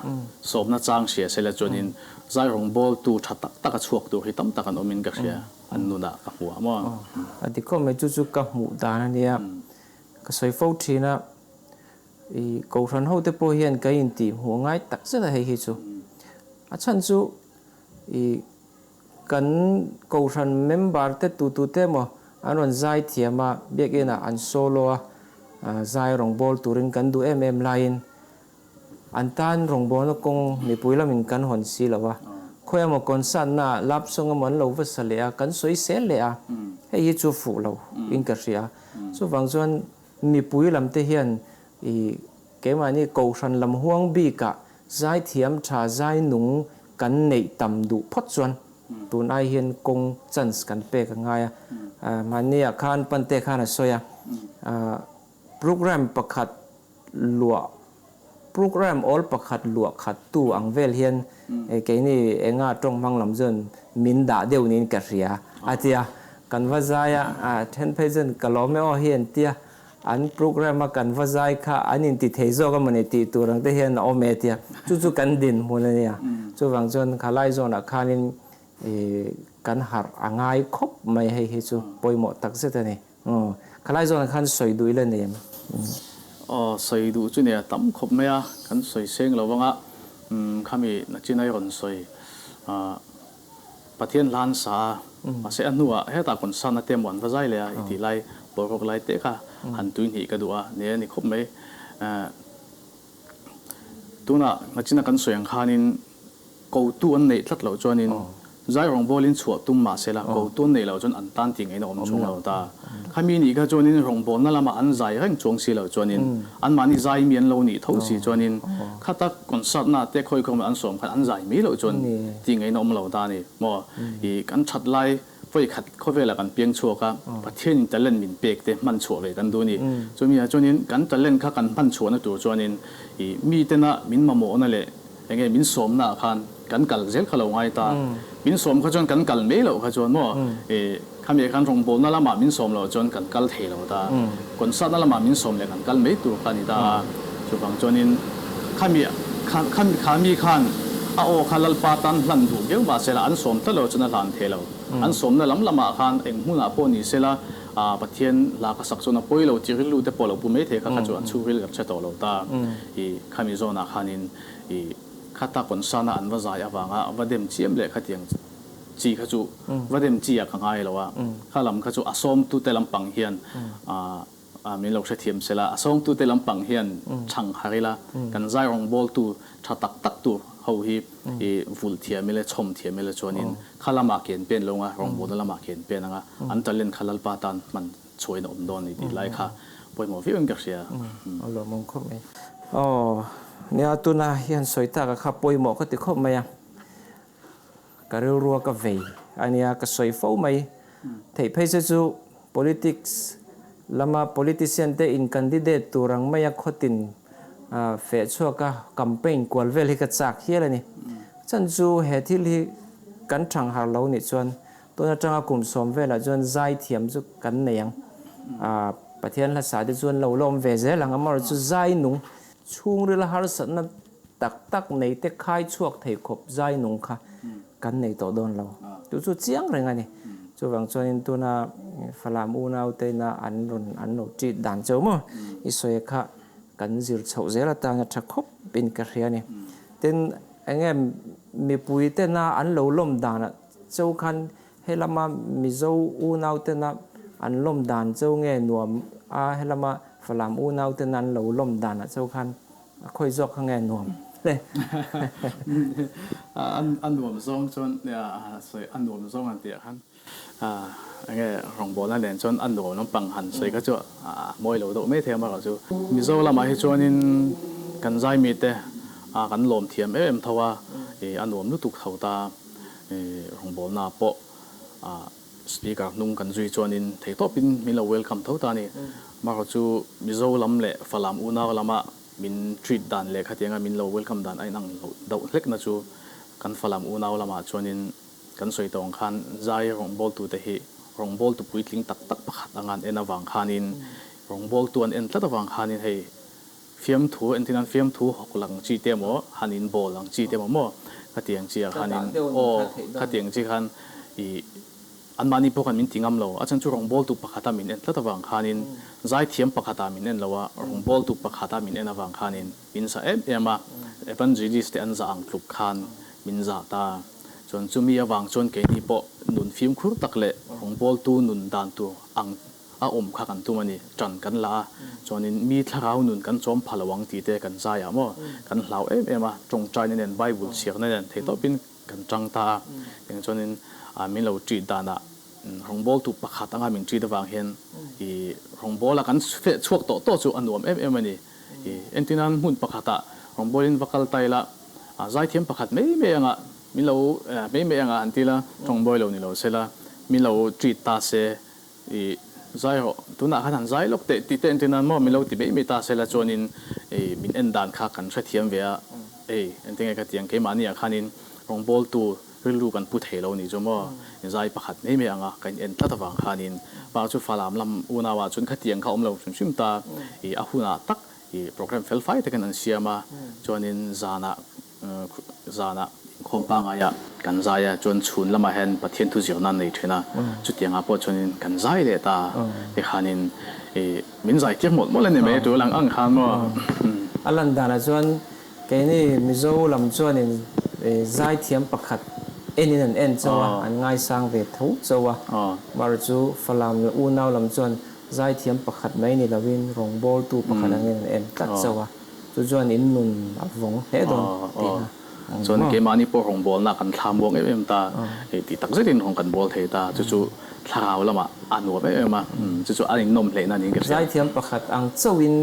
sawmna chang hria sela chuanin zai rawn bawltu tha tak tak a chhuak tur hi tam tak an awmin ka hria, an nunah ka hmu a maw? A dik khawp mai, chu chu ka hmuh dan a nia, ka sawi fo thin a. I Kohhran hote pawh hian ka intih hmuh ngai tak zet a hei hi chu. A chhan chu i kan Kohhran member te tutute emaw an rawn zai thiam a, biakin ah an solo a, zai rawngbâwl turin kan duh em em laiin an tan rawngbâwlna kawng mipui lamin kan hawn si lo a, khawi emaw concert na ah lap song emaw an lo va sa leh a, kan sawi sel leh a, hei hi chu fuh lo in ka hria. Chuvang chuan Mipui lam te hian i keimahni Kohhran lam huang bikah zaithiam tha zai nung kan neih tam duh phawt chuan tun ai hian kawng chance kan pek a ngai a. Mahniah khan Pante khan a sawi a, program pakhat luah program awl pakhat luah khat tu ang vel hian keini enga tawng hmang lam chuan min dah deuh niin ka hria a ti a, kan va zai a, then phei chuan ka lawm e aw hi an ti a, an program a kan va zai kha an inti thei zawk emawni tih tur ang te hian a awm e a ti a, chu chu kan dinhmun a nia, chuvang chuan khalai zawnah khanin kan harh a ngai khawp mai hei hi chu pawimawh takzet a ni. Aw, khalai zawnah khan sawi duh ila nei em? Aw, sawi duh chu nia tam khawp mai a, kan sawi seng lo vang a, khami nachin a i rawn sawi. Pathian hla an sa a, mahse a hnuah hetah concert na te emaw an va zai leh a i tih lai boruak lai te kha han tui hnih ka duh a nia ni khawp mai. Tunah ngachina kan sawi ang khanin kotu an neih tlat loh chuanin zai rawngbawlin chhuah tum mah sela kotu an neih loh chuan an tan tih ngaihna awm chhung lo ta. Khami nih kha chuanin rawngbawlna lamah an zai reng chuang si loh chuanin anmahni zai mi an lo nih tho si chuanin khata concert na te khawi khawm an sawm khan an zai mai loh chuan tih ngaihna awm lo ta a ni maw. Ih kan that lai Vawi khat khawvelah kan piang chhuak a, Pathianin talent min pek te hman chhuah ve kan duh a ni. Chumi ah chuanin kan talent kha kan hman chhuahna tur chuanin ih mitena min mamawhna leh eng nge min sawmna ah khan kan kal zel kha lo ngai ta. Min sawm kha chuan kan kal mai loh kha chuan maw ih khami ah khan rawngbawlna lamah min sawm loh chuan kan kal thei lo ta. Concert na lamah min sawm leh kan kal mai tur kha a ni ta a. Chuvang chuanin khami khami khan a aw kha Lalpa tan hlan duh viau mah sela an sawm tlat lo chuan a hlan thei lo. An sawmna lam lamah khan eng hmunah pawh ni sela Pathian hla ka sak chuan a pawi lo tih rilru te pawh lo pu mai thei kha kha chu an chhungril kan hre tawh lo ta. Ih khami zawnah khanin ih khata concern a an va zai avanga va dem chiam leh khatiang chi kha chu va dem chi ah ka ngai lo a. Kha lam kha chu a sawmtute lampang hian Min lo hrethiam sela, a sawngtute lampang hian chhang har ila, kan zai rawngbawltu tha tak tak tur ho hi i vulh thiam ila, chhawm thiam ila chuanin kha lamah ke an pen lo anga, rawngbawlna lamah ke an pen anga, an talent kha Lalpa tan hman chhuahin a awm dawn a ni tih lai kha pawimawh viauin ka hria. A lawmawm khawp mai. Aw, nia tuna hian sawi taka kha pawimawh ka ti khawp mai a. Ka rilrua ka vei a nia, ka sawi fo mai. Theih phei se chu politics lama politician te in candidate tur ang maia khawtin feh chhuak a campaign kual vel hi ka chak hial a ni. Chan chu he thil hi kan thang har lo nih chuan tun atanga kum sawm velah chuan zai thiam chu kan nei ang. Pathian hlasa te chuan lo la awm ve zel ang, amaherawhchu zai nung chhungrila harsatna tak tak nei te khai chhuak thei khawp zai nung kha kan nei tawh dawn lo. Chu chu chiang reng a ni. Chuvang chuanin tuna Falam unau teina an rawn an lo treat dan cheu maw i sawi kha kan zir chhoh zel atana tha khawp in ka hria a ni. Tin, enge mipui tena an lo lawm danah cheu khan Helama Mizo unau tena an lawm dan cheu nge nuam a, helama Falam unau tena an lo lawm dan ah cheu khan a khawi zawk kha nge nuam le? A nuam zawng chuan sawi a nuam zawng han tih ah khan enge rawngbawlna nen chuan a nuam lampang han sawi kha chu a mawi lo deuh mai thei a marawh chu Mizo lamah hi chuanin kan zaimite kan lawm thiam em em tho a, a nuam lutuk tho ta. Rawngbawlna pawh speaker hnung kan zui chuanin theihtawpin min lo welcome tho ta a ni. Marawh chu Mizo lam leh Falam unau lama min treat dan leh khatianga min lo welcome dan a inang loh deuh hlekna chu kan Falam unau lamah chuanin kan sawi tawh ang khan zai rawngbawltute hi rawngbawltu puitling tak tak pakhat anga an en avang khanin rawngbawltu an en tlat avang khanin hei Fiamthu entir nan fiamthu hawk lang chi te emaw, han in bawl ang chi te emaw maw khatiang chi ah khan in aw khatiang chi khan ih anmahni pawh khan min ti ngam lo. A chhan chu rawngbawltu pakhata min en tlat avang khanin zaithiam pakhata min en lo a, rawngbawltu pakhata min en avang khanin min zah em em a, evangelist te an zah ang tluk khan min zah ta. Chuan chumi avang chuan keini pawh nun fimkhur tak leh rawngbawltu nun dan tur ang A awm kha kan tum a ni, ṭan kan la a, chuanin mi thlarau nun kan chawm pha lo ang tih te kan zai ah maw, kan hlau em em a, ṭawngṭaina nen Bible chhiarna nen theihtawpin kan ṭang ta a, eng chuanin min lo ṭih danah rawngbawltu pakhat anga min ṭit avang hian i rawngbawla kan feh chhuak tawh tawh chu a nuam em em a ni. I entirnan hmun pakhatah rawngbawlin va kal ta ila, zaithiam pakhat mai mai anga min lo mai mai anga han ti ila, ṭawngbawi lo ni lo sela, min lo ṭit ta se, I zai rawh, tunah khan han zai lawk teh tih te entir nan maw min lo ti mai mai ta sela chuanin i min en dan kha kan hrethiam ve a, ei engtin nge ka ti ang keimahni ah khanin rawngbawltu rilru kan pu thei lo nih chu maw i zai pakhat mai mai anga ka in en tlat avang khanin pa chu Falam lam unau ah chuan khatiang kha awm lo hrim hrim ta i a hunah tak i program fel fai takin an siam a chuanin zanah Zanah inkhawm pangaiah kan zai a, chuan chhun lamah hian Pathian thu zirna an nei thin a, chutiangah pawh chuanin kan zai leh ta tikhanin ih min zai tir mawlh mawlh a ni mai tul ang ang khan maw. A lan danah chuan keini Mizo lam chuanin zaithiam pakhat Enin an en chauh a, an ngaisang ve tho chauh a. Mar chu Falam unau lam chuan zaithiam pakhat mai ni loin rawngbawltu pakhat angin an en tlat chauh a, chu chuan in nun a vawng hle dawn tihna a ni Chuan maw? keimahni pawh rawngbawlna kan thla muang em em ta, hei tih tak zetin rawng kan bawl thei ta, chu chu thlarau lamah a nuam em em a, chu chu a innawm hleihna niin ka hria. Zaithiam pakhat ang chauhin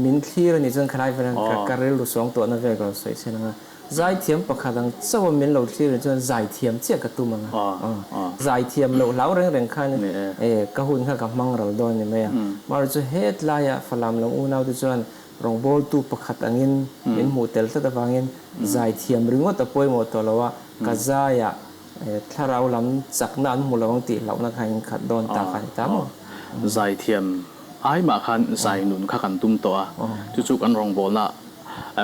min thlir a nih chuan khalai velah ka rilru suangtuahna vel ka lo sawi chhen ang a. Zaithiam pakhat ang chauh a min lo thlir in chuan zaithiam chiah ka tum ang a, zaithiam loh hlau reng reng khan ka hun kha ka hmang ral dawn ni mai a. Mahse chu hetlai ah Falam lam unau te chuan rawngbawltu pakhat angin min hmuh tel tlat avangin zaithiam ringawt a pawimawh tawh lo a, ka zaiah thlarau lam chakna an hmu lo ang tih hlauhna kha in khat dawn ta kha a ni ta maw? Zaithiam ai mah khan zai nun kha kan tum tawh a, chu chu kan rawngbawlna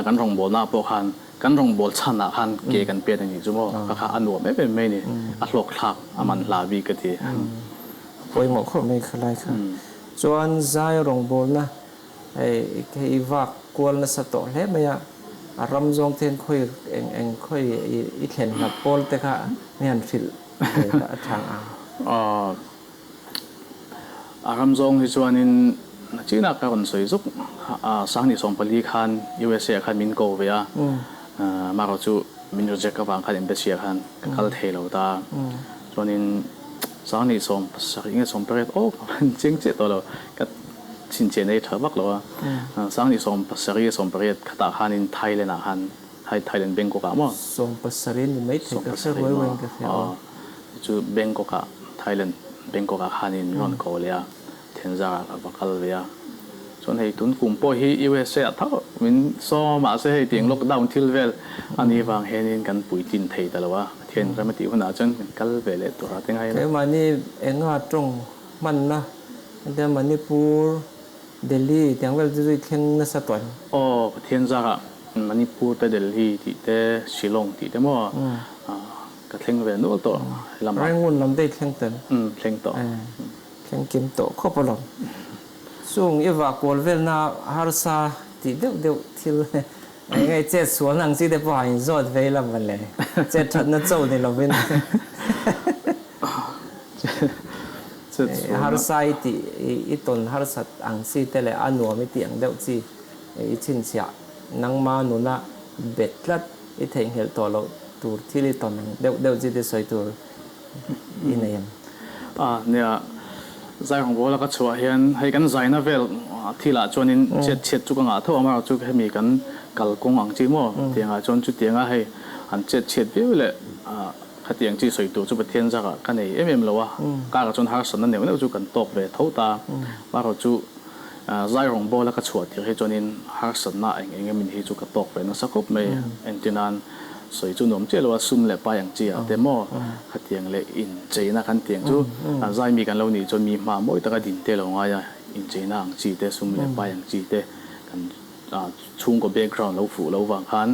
Kan rawngbawlnaah pawh khan kan rawngbâwl chhanah khan ke kan pêt a nih chu maw? Kha kha a nuam em em mai a ni. A hlawkthlâk, a man hla bik ka ti. A pawimawh khawp mai kha lai kha. Chuan zai rawngbâwlna hei hei vak kual nasa tawh hle mai a, a ram zawng te hian khawi eng eng khawi i thlen hlat pawl te kha mi han hrilh ve la a tha ang. A ram zawng hi chuanin nachinah ka rawn sawi zuk a, Sanghnih 14 khan USA ah khan min ko ve a, amaherawh chu min reject avang khan embassy ah khan ka kal thei lo ta. Chuanin Sanghnih 70 nge 18 aw ka han chiang chiah tawh lo, ka chhinchhiah nei tha vak lo a, Sanghnih 70 18 khatah khanin Thailand ah khan Thailand Bangkok ah maw? 70 ni maithei ka hre ruai ruaiin ka hria aw. Chu Bangkok ah Thailand Bangkok ah khanin min rawn ko leh a, Thenzaar ah ka va kal ve a. Chuan hei tun kum pawh hi USA ah tho min sawm a mahse hei tiang lockdown thil vel a nih vang hianin kan puitlin thei ta lo a, Pathian ram a tih hunah chuan kan kal ve leh tur a ti ngai lo. Keimahni enga tawng hmanna tia Manipur, Delhi tiang vel chu zui thleng nasa tawh em? Aw Pathian zarah Manipur te Delhi tih te Shillong tih te maw Ka thleng ve nual tawh helamah. Rangoon lam daih thleng tel. Umm thleng tawh. Thleng kim tawh khawp alawm. Chung i vah kual velna harsa tih deuh deuh thil eng nge chet sualna ang chi te pawh a inzawt vei lam va le. Chet thatna cho ni lovin. Chet sualna. Harsa i tih i tawn harsat ang chi te leh a nuam i tih ang deuh chi i chhinchhiah nangma nuna bet tlat. I theihnghilh tawh loh tur thil i tawn ang deuh deuh chi te sawi tur i nei em? A, nia, zai rawngbawla ka chhuah hian hei kan zaina vel thilah chuanin chhiat chhiat chu ka ngah tho ang erawh chu hemi kan kalkawng ang chi maw tiangah chuan chutianga hei an chet chhiat viau leh khatiang chi sawi tur chu Pathian zakah ka nei em em lo a, karah chuan harsatna neuh neuh chu kan tawk ve tho ta, erawh chu Zai rawngbawla ka chhuah tir hi chuanin harsatna eng eng emin hi chu ka tawk ve nasa khawp mai. Engtinan sawi chu nuam chiah lo a, sum leh pai ang chi ah te maw khatiang leh incheina kan tiang chu zai mi kan lo nih chuan mi hma mawi taka din te lo ngai a, incheina ang chi te, sum leh pai ang chi te kan chhungkaw background lo fuh lo vang khan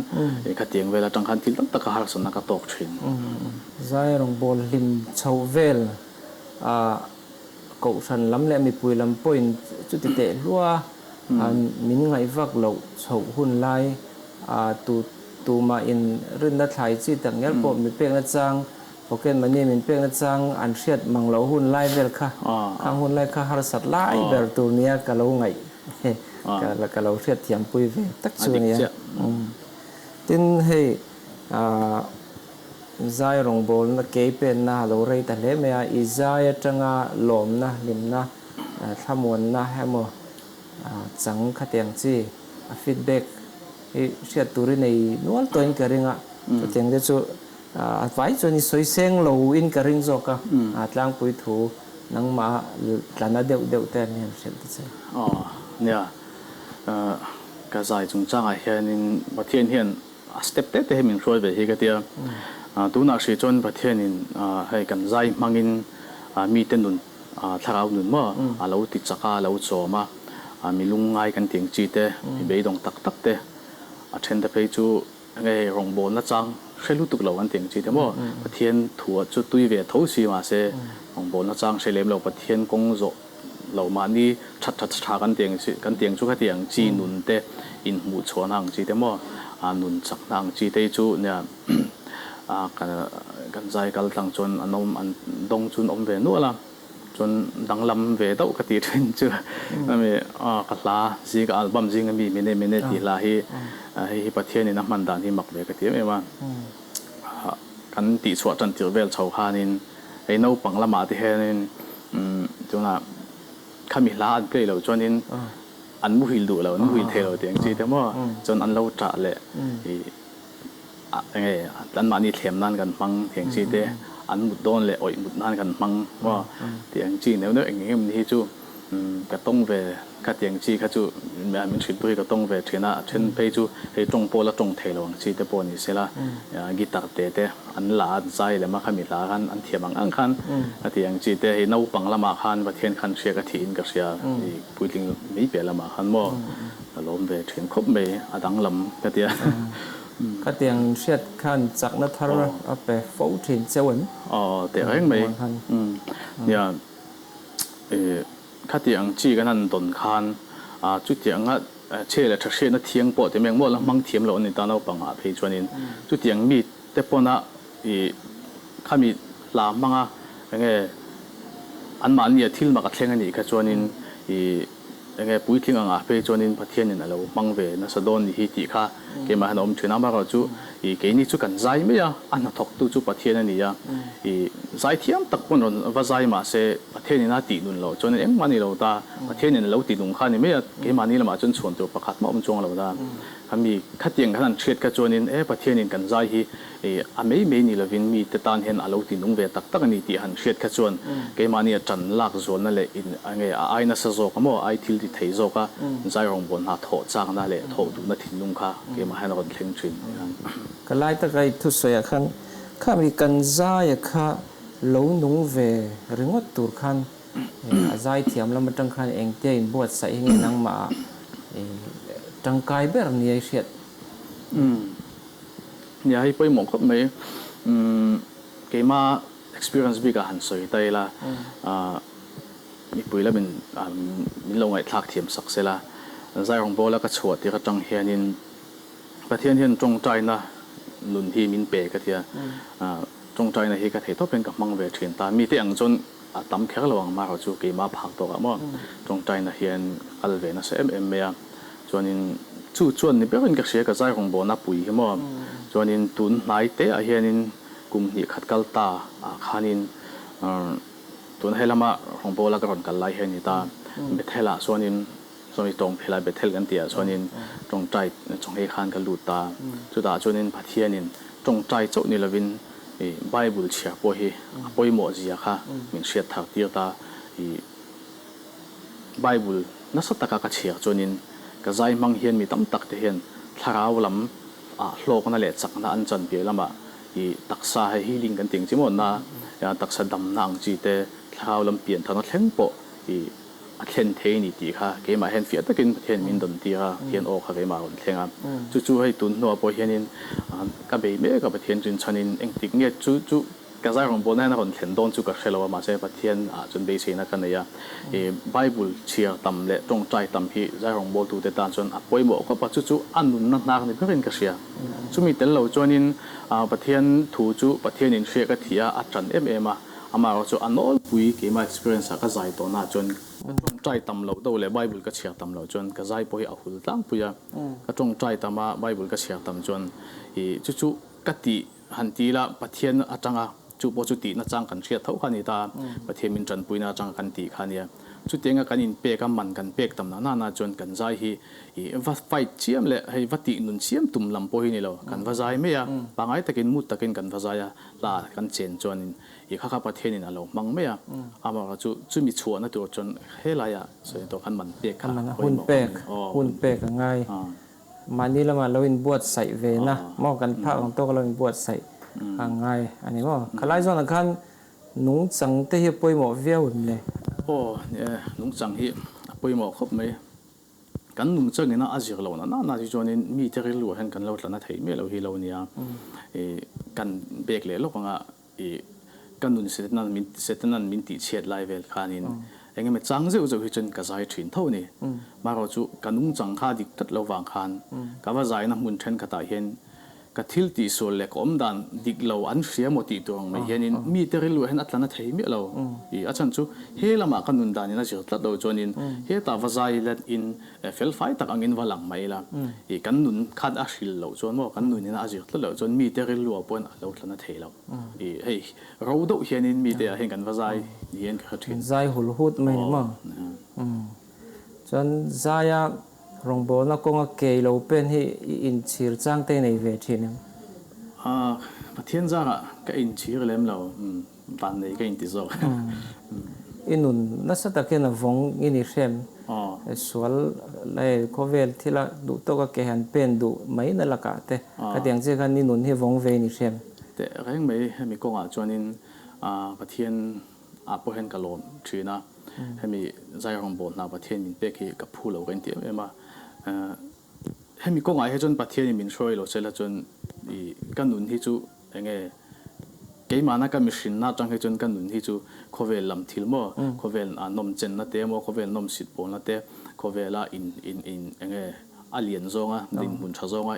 khatiang vel atang khan thil tam taka harsatna ka tawk thin. Zai rawngbâwl hlim chhoh vel ah Kohhran lam leh mipui lam pawhin chuti teh hlua min ngaih vak loh chhoh hun lai a tu tumah in rinna thlai chi tak ngial pawh mi pekna chang pocket money min pekna chang an hriat mang loh hun lai vel kha khang hun lai kha harsat lai ber tur nia ka lo ngaih ka lo hriat thiam pui ve tak chu a nia. Tin hei Zai rawngbawlna kei penna a lo rei ta hle mai a, i zai atanga lawmna, hlimna, thlamuanna emaw chang khatiang chi a feedback hi hriat tur i nei nual tawhin ka ring a, chutiang te chu a vai chuan i sawi seng lo in ka ring zawk a, tlangpui thu nangmah tlana deuh deuh te an hian hrilh ta che. Aw nia, ka zai chungchangah hianin Pathian hian A step te te hi min hruai ve hi ka tia. Tunah hrih chuan Pathianin hei kan zai hmangin mite nun, thlarau nun maw a lo ti chak a, a lo chawm a, mi lungngai kan tih ang chi te, mi beidawng tak tak te, a then te phei chu enge hei rawngbawlna chang hre lutuk lo kan tih ang chi te maw Pathian thu chu tui ve tho si mahse rawngbawlna chang hre lem lo Pathian kawng zawh lo mahni that that tha kan tiang chi kan tiang chu khati ang chi nun te inhmuh chhuahna ang chi te maw a nun chakna ang chi te hi chu nia a ka Kan zai kal tlang chuan an awm an dawng chu an awm ve nual a, chuan danglam ve deuh ka tih thin chu ami ka hla zing album zing ami Mene Mene tih hla hi hei hi Pathianin a hman dan hi mak ve ka ti em em a, kan tihchhuah tan tirh vel chho khanin hei naupang lamah te hianin tunah khami hla an play loh chuanin an muhil duh lo, an muhil thei lo tih ang chi te maw chuan an lo ṭah leh ih. Enge anmahni thlem nan kan hmang tih ang chi te, an mut dawn leh awih mut nan kan hmang maw tih ang chi neuh neuh eng eng em hi chu ka tawng ve kha tih ang chi kha chu min hrilh tu hi ka tawng ve thin a, a then phei chu hei tawng pawh la tawng thei lo ang chi te pawh ni sela guitar te te an la a zai lem a khami hla khan an thiam ang ang khan a tih ang chi te hei naupang lamah khan Pathian khan hriak a thih in ka hria i puitling mai piah lamah khan maw. Ka lawm ve thin khawp mai, a danglam ka tia. Khatiang hriat khan chakna thar a pe fo thin cheu em? Aw, teh reng mai. Nia, khatiang chi kan han dawn khan chutianga chhe leh tha hriatna thiang pawh ti mai ang maw la hmang thiam loh a ni ta naupang ah phei chuanin chutiang mi te pawna ih khami hla hmanga enge anmahnia thil mak a thleng a nih kha chuanin ih Enge puitling angah phei chuanin Pathianin a lo hmang ve nasa dawn ni hi tih kha keimah hian a awm thin a, amaherawhchu ih keini chu kan zai mai a, a hnathawktu chu Pathian a ni a, ih zai thiam tak pawn rawn va zai mah se Pathianin a tih nun loh chuanin engmah a ni lo ta, Pathianin a lo ti nung kha a ni mai a, keimahni lamah chuan chhuan tur pakhat mah awm chuang lo ta. Khami khatiang khan an hriat kha chuanin e Pathianin kan zai hi Ih, a mei mei ni lovin mite tan hian a lo ti nung ve tak tak a ni tih han hriat kha chuan keimahni a ṭan lak zualna leh in a nge a ai nasa zawk a maw, ai thil ti thei zawk a zai rawngbâwl hna thawh châkna leh thawh duhna thinlung kha keimah hian a rawn thleng ṭhin ni khan. Ka lai taka i thusawiah khan khami kan zaia kha lo nung ve ringawt tur khan a zai thiam lam aṭang khan engtia inbuatsaih hi nge nangmah ṭangkai ber nia i hriat? Nia hei pawimawh khawp mai. Umm keima experience bik ah han sawi ta ila mipui lamin min lo ngaihthlak thiam sak sela Zairawngbawl a ka chhuah tir atang hianin Pathian hian tawngtaina nun hi min pe ka tia tawngtaina hi ka thei tawp hian ka hmang ve thin ta mite ang chuan a tam kher lo ang marawh chu keima phak tawkah maw tawngtaina hian ka kal ve nasa em em mai a. Chuanin chu chuan ni berin ka hria ka zai rawngbawlna pui hi maw. Chuanin tun hnai te ah hianin kum hnih khat kal ta ah khanin tun helama rawngbawla ka rawn kal lai hi a ni ta. Bethel ah chuanin sawmi tawng phel ah Bethel kan tih ah chuanin tawngtai chawnghei khan ka lut ta. Chutah chuanin Pathianin tawngtai chauh ni lovin Bible chhiar pawh hi a pawimawh zia kha min hriat thar tir ta. Bible nasa taka ka chhiar chuanin ka zai hmang hian mi tam tak te hian thlarau lam ah hlawkna leh chakna an chan piah lamah i taksa hei healing kan tih ang chi maw na taksa damna ang chi te thlarau lam pian tharna thleng pawh i a thlen thei a ni tih kha keimah hian fiah takin Pathian min dawn tir a, Pathian aw kha keimah a rawn thleng a. Chu chu hei tun hnuah pawh hianin ka bei mek a Pathian rinchhanin engtik nge chu chu Ka zai rawngbawlna hian a rawn thlen dawn chu ka hre lo a, mahse Pathian ah chuan beiseina ka nei a. I Bible chhiar tam leh tawngtai tam hi zai rawngbawltute tan chuan a pawimawh khawp a, chu chu a nunna hnar ni berin ka hria. Chumi tel lo chuanin Pathian thu chu Pathianin hriak a thih a, a tan em em a, amaherawh chu a nawlpui keimah experience ah ka zai tawhnaah chuan ka tawngtai tam loh deuh leh Bible ka chhiar tam loh chuan ka zai pawh hi a hul tlangpui a, ka tawngtai tam a Bible ka chhiar tam chuan i chu chu ka tih Han ti ila, Pathian atanga chu pawh chu tihna chang kan hriat tho kha a ni ta, Pathian min tanpuina atanga kan tih kha a nia. Chutianga kan inpek a, man kan pek tam na nana chuan kan zai hi i va fight chiam leh hei va tih nun chiam tum lam pawh hi ni lo, kan va zai mai a, pangai takin mut takin kan va zai a, hla kan chen chuanin i kha kha Pathianin a lo hmang mai a, amaherawhchu chu chumi chhuahna tur chuan helaiah sawi tawh khan man pek kha pawimawh a ni. Hun pek a ngai. Mahni lamah lo inbuatsaih ve na maw kan phak ang tawk a lo inbuatsaih a ngai a ni maw? Khalai zawnah khan nungchang te hi a pawimawh viau em le? Aw ni e, nungchang hi a pawimawh khawp mai. Kan nungchang ina a zir loh na na hi chuanin mite rilruah hian kan lo tla na theih miah lo hi lo nia. Kan bek leh lawk anga I ka nun Setanan min Setanan min tih chhiat lai vel khanin eng emaw chang zeuh zeuh hi chuan ka zai thin tho a ni. Marawh chu ka nungchang kha dik tlat lo vang khan ka va zaina hmun thenkhatah hian Ka thil tihsual leh ka awm dan dik lo an hria maw tih tur ang mai hianin mite rilru ah hian a tla na thei miah lo. I a chhan chu he lamah ka nun danin a zir tlat lo chuanin hetah va zai let in fel fai tak angin va lang mai ila. I kan nun khan a hril loh chuan maw kan nunin a zir tlat loh chuan mite rilru ah pawhin a lo tla na thei lo. I hei ro deuh hianin mite ah hian kan va zai niin ka hre thin. Zai hul hut mai ni maw? Chuan zaia Rawngbawlna kawnga kei lo pen hi i inchhir chang te nei ve thin em? Pathian zarah ka inchhir lem lo, vannei ka inti zawk. I nun nasa takin a vawng i ni hrem. Sual leh khawvel thila duh tawka ke han pen duh mai na lakah te khatiang chiah khan i nun hi vawng ve i ni hrem. Teh reng mai hemi kawngah chuanin Pathian ah pawh hian ka lawm thin a, hemi zai rawngbâwl hna Pathian min pek hi ka phu lo ka inti em em a. Hemi kawngah hi chuan Pathianin min hruai lo sela chuan i ka nun hi chu eng nge keimahna ka mihrinna atang hi chuan ka nun hi chu khawvel lam thil maw, khawvel nawm chenna te maw, khawvel nawm sit pawlna te, khawvela in in in eng nge a lian zawnga dinhmun tha zawnga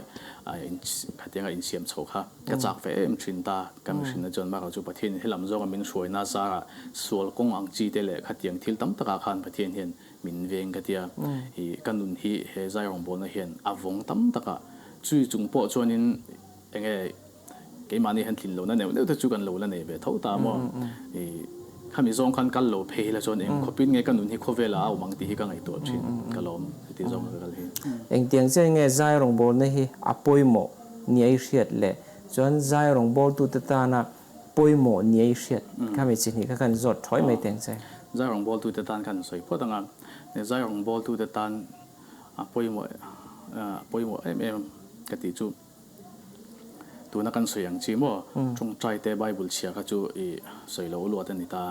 in khatianga insiam chho kha. Ka chak ve em thin ta, ka mihrinna chuan Mara chu Pathianin helam zawnga min hruaina zarah sual kawng ang chi te leh khatiang thil tam takah khan Pathian hian min veng ka tia. I ka nun hi he zai rawngbawlna hian a vawng tam takah chui chung pawh chuanin enge keimahni hian tlin lohna neuh neuh te chu kan lo la nei ve tho ta maw. I khami zawng khan kal lo phei la chuan eng khawpin nge ka nun hi khawvelah a awm ang tih hi ka ngaihtuah thin ka lawm heti zawng ka kal hi. Engtiang chiah nge zai rawngbawlna hi a pawimawh nia i hriat leh chuan zai rawngbawltute tana pawimawh nia i hriat kha mi chi hnih kha kan zawt thawi mai teng che. Zai rawngbawltute tan khan sawi phawt ang a, zai rawngbawltute tan a pawimawh a pawimawh em em ka tih chu tuna kan sawi ang chi maw tawngtai te Bible chhia kha chu i sawi lo luat a ni ta,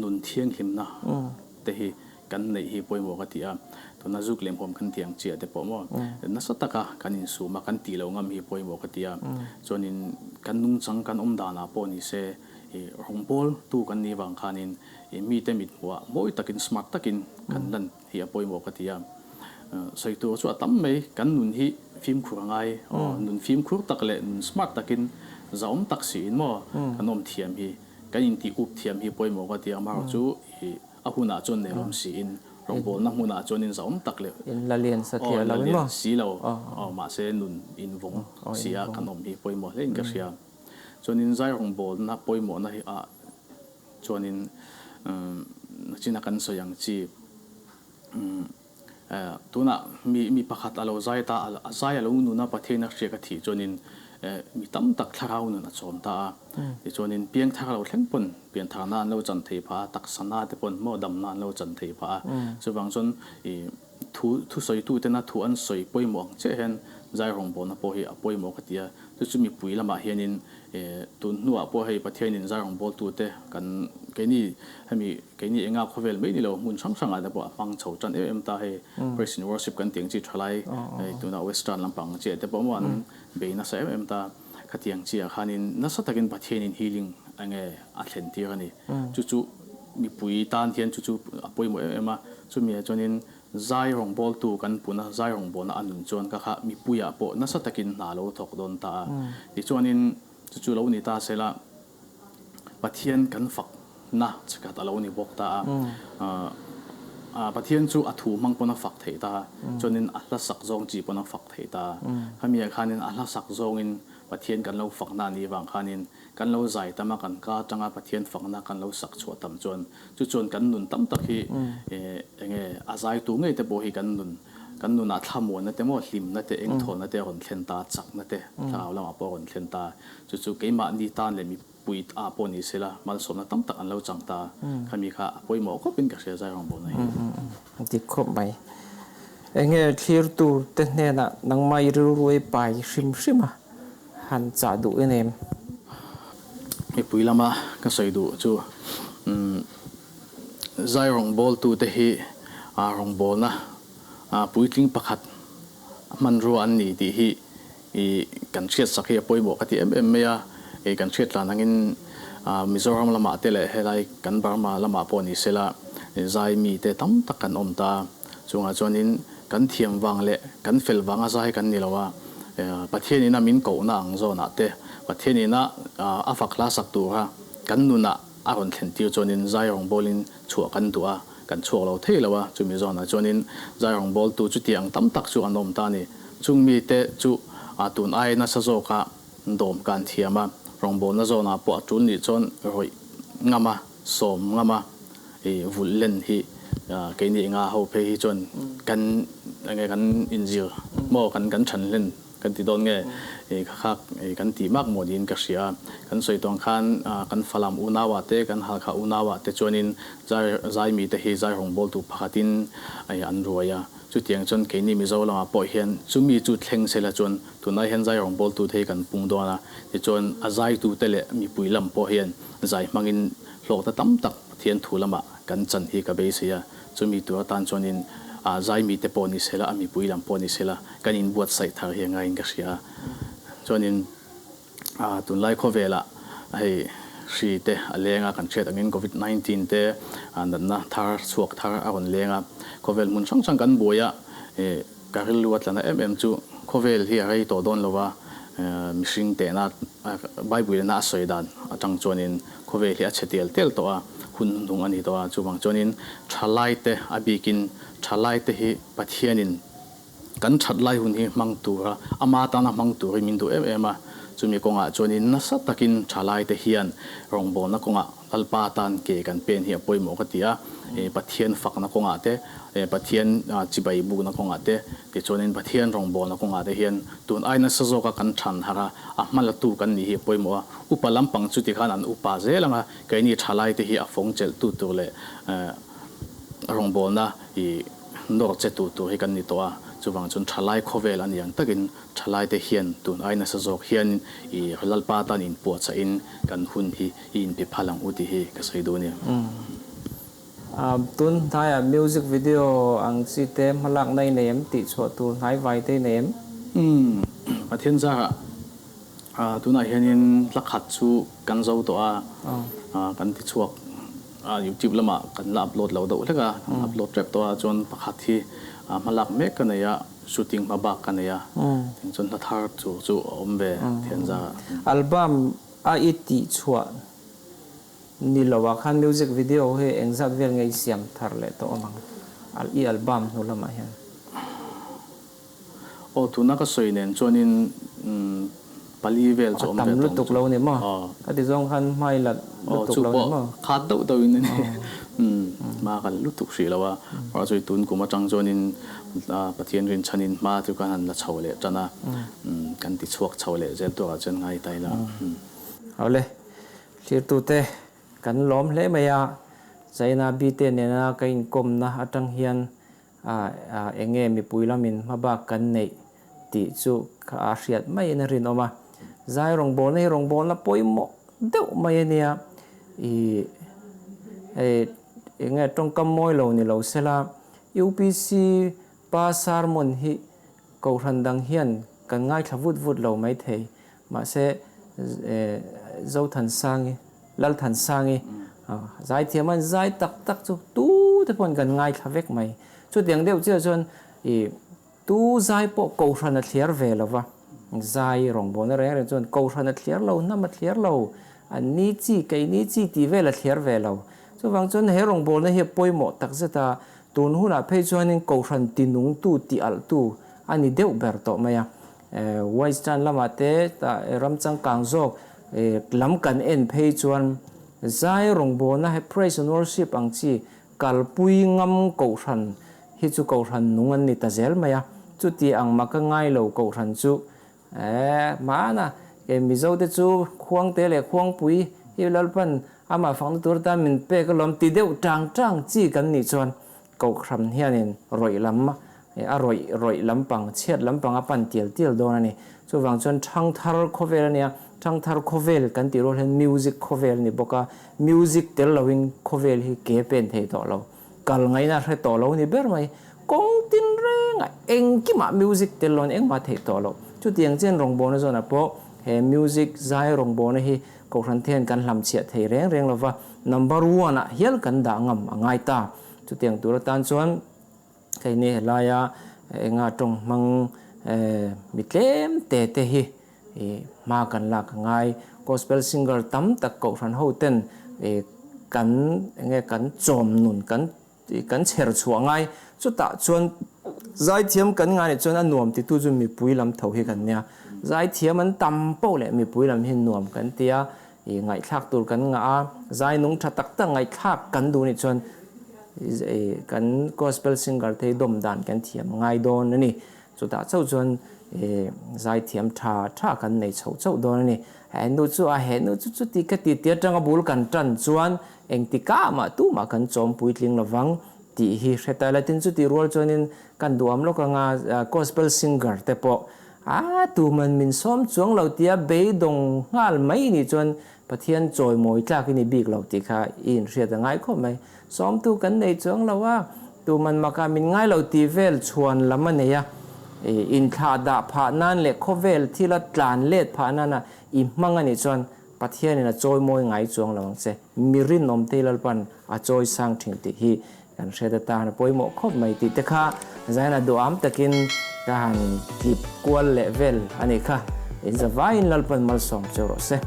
nun thianghlimna te hi Kan neih hi pawimawh ka ti a, tuna zuk lem huam kan tih ang chiah te pawh maw nasa taka kan insum a, kan tih loh ngam hi pawimawh ka ti a, chuanin kan nungchang kan awm danah pawh ni se ih rawngbâwl tu kan nih vang khanin ih mite mit hmuhah mawi takin smart takin kan lan hi a pawimawh ka ti a, sawi tur chu a tam mai, kan nun hi fimkhur a ngai, nun fimkhur tak leh nun smart takin zahawm tak siin maw kan awm thiam hi kan intih up thiam hi pawimawh ka ti a, amaherawhchu ih. A hunah chuan nelawm siin, rawngbawlna hmunah chuan in zahawm tak leh In la lian sa thiah lo in maw? Si lo, aw mahse nun in vawng si a kan awm hi pawimawh hle in ka hria. Chuanin zai rawngbawlna pawimawhna hi ah chuanin nachina kan sawi ang chi Tunah mi mi pakhat a lo zai ta, a zai a lo nun a, Pathian a hriak a thih chuanin mi tam tak thlarau nun a chawm ta a. Tichuanin piangthar lo thleng pawn piantharna an lo chan thei phah a, taksana te pawn maw damna an lo chan thei phah a. Chuvang chuan i thu thusawitutena thu an sawi pawimawh ang chiah hian zai rawngbawlna pawh hi a pawimawh ka ti a. Chu chu mipui lamah hianin tun hnuah pawh hei Pathianin zai rawngbawltute kan keini hemi Keini enga khawvel mai ni lo hmun hrang hrangah te pawh a hmang chho tan em em ta hei praise and worship kan tih ang chi thalai hei tuna western lampang ang chiah te pawh maw an bei nasa em em ta khatiang chiah khanin nasa takin Pathianin healing enge a thlen tir a ni chu chu mipui tan hian chu chu a pawimawh em em a chumi ah chuanin zai rawngbawltu kan pun a zai rawngbawlna a nun chuan ka kha mipuiah pawh nasa takin hna lo thawk dawn ta a tichuanin chu chu lo ni ta sela. Pathian kan fakna chikhat a lo ni bawk ta a. Pathian chu a thu hmang pawn a fak theih ta a, chuanin a hla sak zawng chi pawn a fak theih ta a. Khami ah khanin a hla sak zawngin Pathian kan lo fakna a nih vang khanin kan lo zai tam a, kan ka atanga Pathian fakna kan lo sak chhuah tam chuan chu chuan kan nun tam tak hi enge a zaitu ngei te pawh hi kan nun kan nunah thlamuanna te maw hlimna te engthawlna te a rawn thlen ta a, chakna te thlarau lamah pawh a rawn thlen ta a. Chu chu keimahni tan leh mipui ah pawh ni sela malsawmna tam tak an lo chang ta. Khami kha a pawimawh khawpin ka hria zai rawngbawlna hi. Dik khawp mai. Enge thlir tur te hnenah nangmah i rilru ei pai hrim hrim a han chah duh em em? Mipui lama ka sawi duh chu zai rawngbawltu te hi rawngbawlna puitling pakhat hmanrua an ni tih hi I kan hriat sak hi a pawimawh ka ti em em mai a, i kan hriat tlan angin Mizoram lamah te leh helai kan Burma lamah pawh ni sela zai mi te tam tak kan awm ta. Chungah chuanin kan thiam vang leh kan fel vanga zai kan ni lo a, Pathian ina min kohna ang zawnah te, Pathian ina a fak hla sak tura kan nunah a rawn thlen tir chuanin zai rawngbawlin chhuah kan duh a, kan chhuak lo thei lo a, chumi zawnah chuanin zai rawngbawltu chuti ang tam tak chu an awm ta a ni. Chung mite chu tun aia nasa zawka dawm kan thiam a, rawngbawlna zawnah pawh a tul nih chuan rawih ngam a, sawm ngam a, i vulh len hi keini enga ho phei hi chuan kan enge kan inzir maw kan kan than hlen kan ti dawn nge i kha kha i kan tih mak maw niin ka hria. Kan sawi tawng khan kan Falam unauah te kan Halkha unauah te chuanin zai zai mite hi zai rawngbawltu pakhatin an ruai a. Chutiang chuan keini Mizo lamah pawh hian chumi chu thleng sela chuan tunlai hian zai rawngbawltute hi kan pung dawn a, tichuan a zaitute leh mipui lam pawh hian zai hmangin hlawkna tam tak Pathian thu lamah kan chan hi ka beisei a, chumi tur atan chuanin a zai mite pawh ni sela, a mipui lam pawh ni sela kan inbuatsaih thar hi a ngaiin ka hria a. Chuanin tunlai khawvelah hei hri te a leng a, kan hriat angin Covid 19 te natna thar chhuak thar a rawn leng a, khawvel hmun hrang hrang kan buai a, Ka rilru a tlana em em chu khawvel hi a rei tawh dawn lo a, mihring tehna Bible ina a sawi dan atang chuanin khawvel hi a chhe tial tial tawh a, hun hnung a ni tawh a, chuvang chuanin thalaite a bikin thalaite hi Pathianin kan that lai hun hi hmang tura ama tana hmang turin min duh em em a, chumi kawngah chuanin nasa takin thalaite hian rawngbawlna kawngah Lalpa tan ke kan pen hi a pawimawh ka ti a, Pathian fakna kawngah te, Pathian chibai bukna kawngah te, tichuanin Pathian rawngbawlna kawngah te hian tun ai nasa zawka kan than harh a, a hmalatu kan nih hi a pawimawh a. Upa lampang chu tikhan an upa zel ang a, keini thalaite hi a fawng chelhtu tur leh rawngbawlna i nawr che tu tur hi kan ni tawh a, chuvang chuan thalai khawvel a ni ang takin thalaite hian tun ai nasa zawk hian i Lalpa tan inpuahchah-in kan hun hi i inpe phal ang u tih hi ka sawi duh a ni. Tun hnaiah music video ang chi te hmalakna i nei em tih chhuah tur hnai vai te i nei em? Umm, Pathian zarah tunah hianin hla khat chu kan zo tawh a, kan ti chhuak a, youtube lamah kan la upload lo deuh hlek a, kan upload tep tawh a, chuan pakhat hi hmalak mek ka nei a, shooting hma bak ka nei a, tin chuan hla thar chu chu a awm ve Pathian zarah. Album A i tih chhuah ni lo ah khan music video hi engzat vel nge i siam thar leh tawh awm ang i album hnu lamah hian? Aw tuna ka sawi nen chuanin pali vel chu awm ve tawh ang chu. A tam lutuk lo ni maw? Ka ti zawng khan hmai lat lutuk lo ni maw? Aw chu pawh khat deuh deuh in a ni. Hma ka la lutuk hrih lo a, mahse tun kum atang chuanin Pathian rinchhanin hma chu kan han la chho leh tan a. Kan ti chhuak chho leh zel turah chuan ngai ta ila. Awle, thlirtute kan lawm hle mai a, China bite nena ka inkawmna atang hian eng nge mipui lamin hmabak kan neih tih chu ka a hriat maiin a rinawm a. Zai rawngbawlna hi rawngbawlna pawimawh deuh mai a nia, i eng nge tawngkam mawi lo ni lo sela, UPC pa sermon hi Kohhran dang hian kan ngaithla vut vut lo mai thei. Mahse, Zothansangi, Lalthansangi, zaithiam an zai tak tak chu tute pawhin kan ngaithla vek mai. Chutiang deuh chiah chuan i tu zai pawh Kohhran a thliar ve lo va, zai rawngbawlna reng reng chuan Kohhran a thliar lo, hnam a thliar lo, an ni chi, kei ni chi tih vel a thliar ve lo. Chuvang chuan he rawngbawlna hi a pawimawh takzet a, Tun hunah phei chuanin Kohhran tinungtu tih alhtu a ni deuh ber tawh mai a. Western lamah te ram changkang zawk lam kan en phei chuan zai rawngbawlna he praise and worship ang chi kalpui ngam Kohhran hi chu Kohhran nung an ni ta zel mai a. Chuti ang mah ka ngai lo Kohhran chu Hmana kei Mizo te chu Khuangte leh Khuangpui hi Lalpan amah fakna tur atan min pek alawm ti deuh tang tang chi kan nih chuan Kohhran hianin rawih lam a rawih rawih lampang chhiat lampang a pan tial tial dawn a ni. Chuvang chuan Thangthar khawvel a nia, Thangthar khawvel kan tih rual hian music khawvel a ni bawk a, music tel loin khawvel hi ke pen thei tawh lo. Kal ngaihna hre tawh lo ni ber mai. Kawng tin rengah engkimah music tel loin engmah theih tawh loh. Chutiang chian rawngbawlna zawnah pawh he music zai rawngbawlna hi Kohhran te hian kan hlamchhiah thei reng reng lova, number one ah hial kan dah ngam a ngai ta. Chutiang tur atan chuan keini helaia enga tawng hmang Mi tlem te te hi hma kan lak a ngai. Gospel singer tam tak kohhran ho ten kan enge kan chawm nun kan kan chher chhuah ngai. Chutah chuan zaithiam kan ngai nih chuan a nuam titu chu mipui lam tho hi kan nia. Zaithiam an tam poh leh mipui lam hi nuam kan ti a, ngaihthlak tur kan ngah a, zai nung tha tak tak ngaihthlak kan duh nih chuan kan gospel singer te hi dawm dan kan thiam ngai dawn a ni. Chutah chauh chuan zaithiam tha tha kan nei chhoh chauh dawn a ni. He nu chu a he nu chu chuti ka ti ti atanga bul kan tan chuan engtikah mah tumah kan chawm puitling lovang tih hi hre ta ila. Tin chuti rual chuanin kan duham lawk anga gospel singer te pawh a tuman min sawm chuang lo tia beidawng nghal mai nih chuan Pathian chawimawi tlak i ni bik lo tih kha i inhriat a ngai khawp mai. Sawmtu kan nei chuang lo a, tuman maka min ngai lo tih vel chhuan lam a nei a, inthlah dah phah nan leh khawvel thila tlan let phah nana i hmang a nih chuan Pathianin a chawimawi ngai chuang lo ang che. Mi rinawm te hi Lalpan a chawi sang thin tih hi kan hriat atan a pawimawh khawp mai tih te kha Zaina duham takin ka han tlip kual leh vel a nih kha. Inzavaiin Lalpan malsawm cheu rawh se.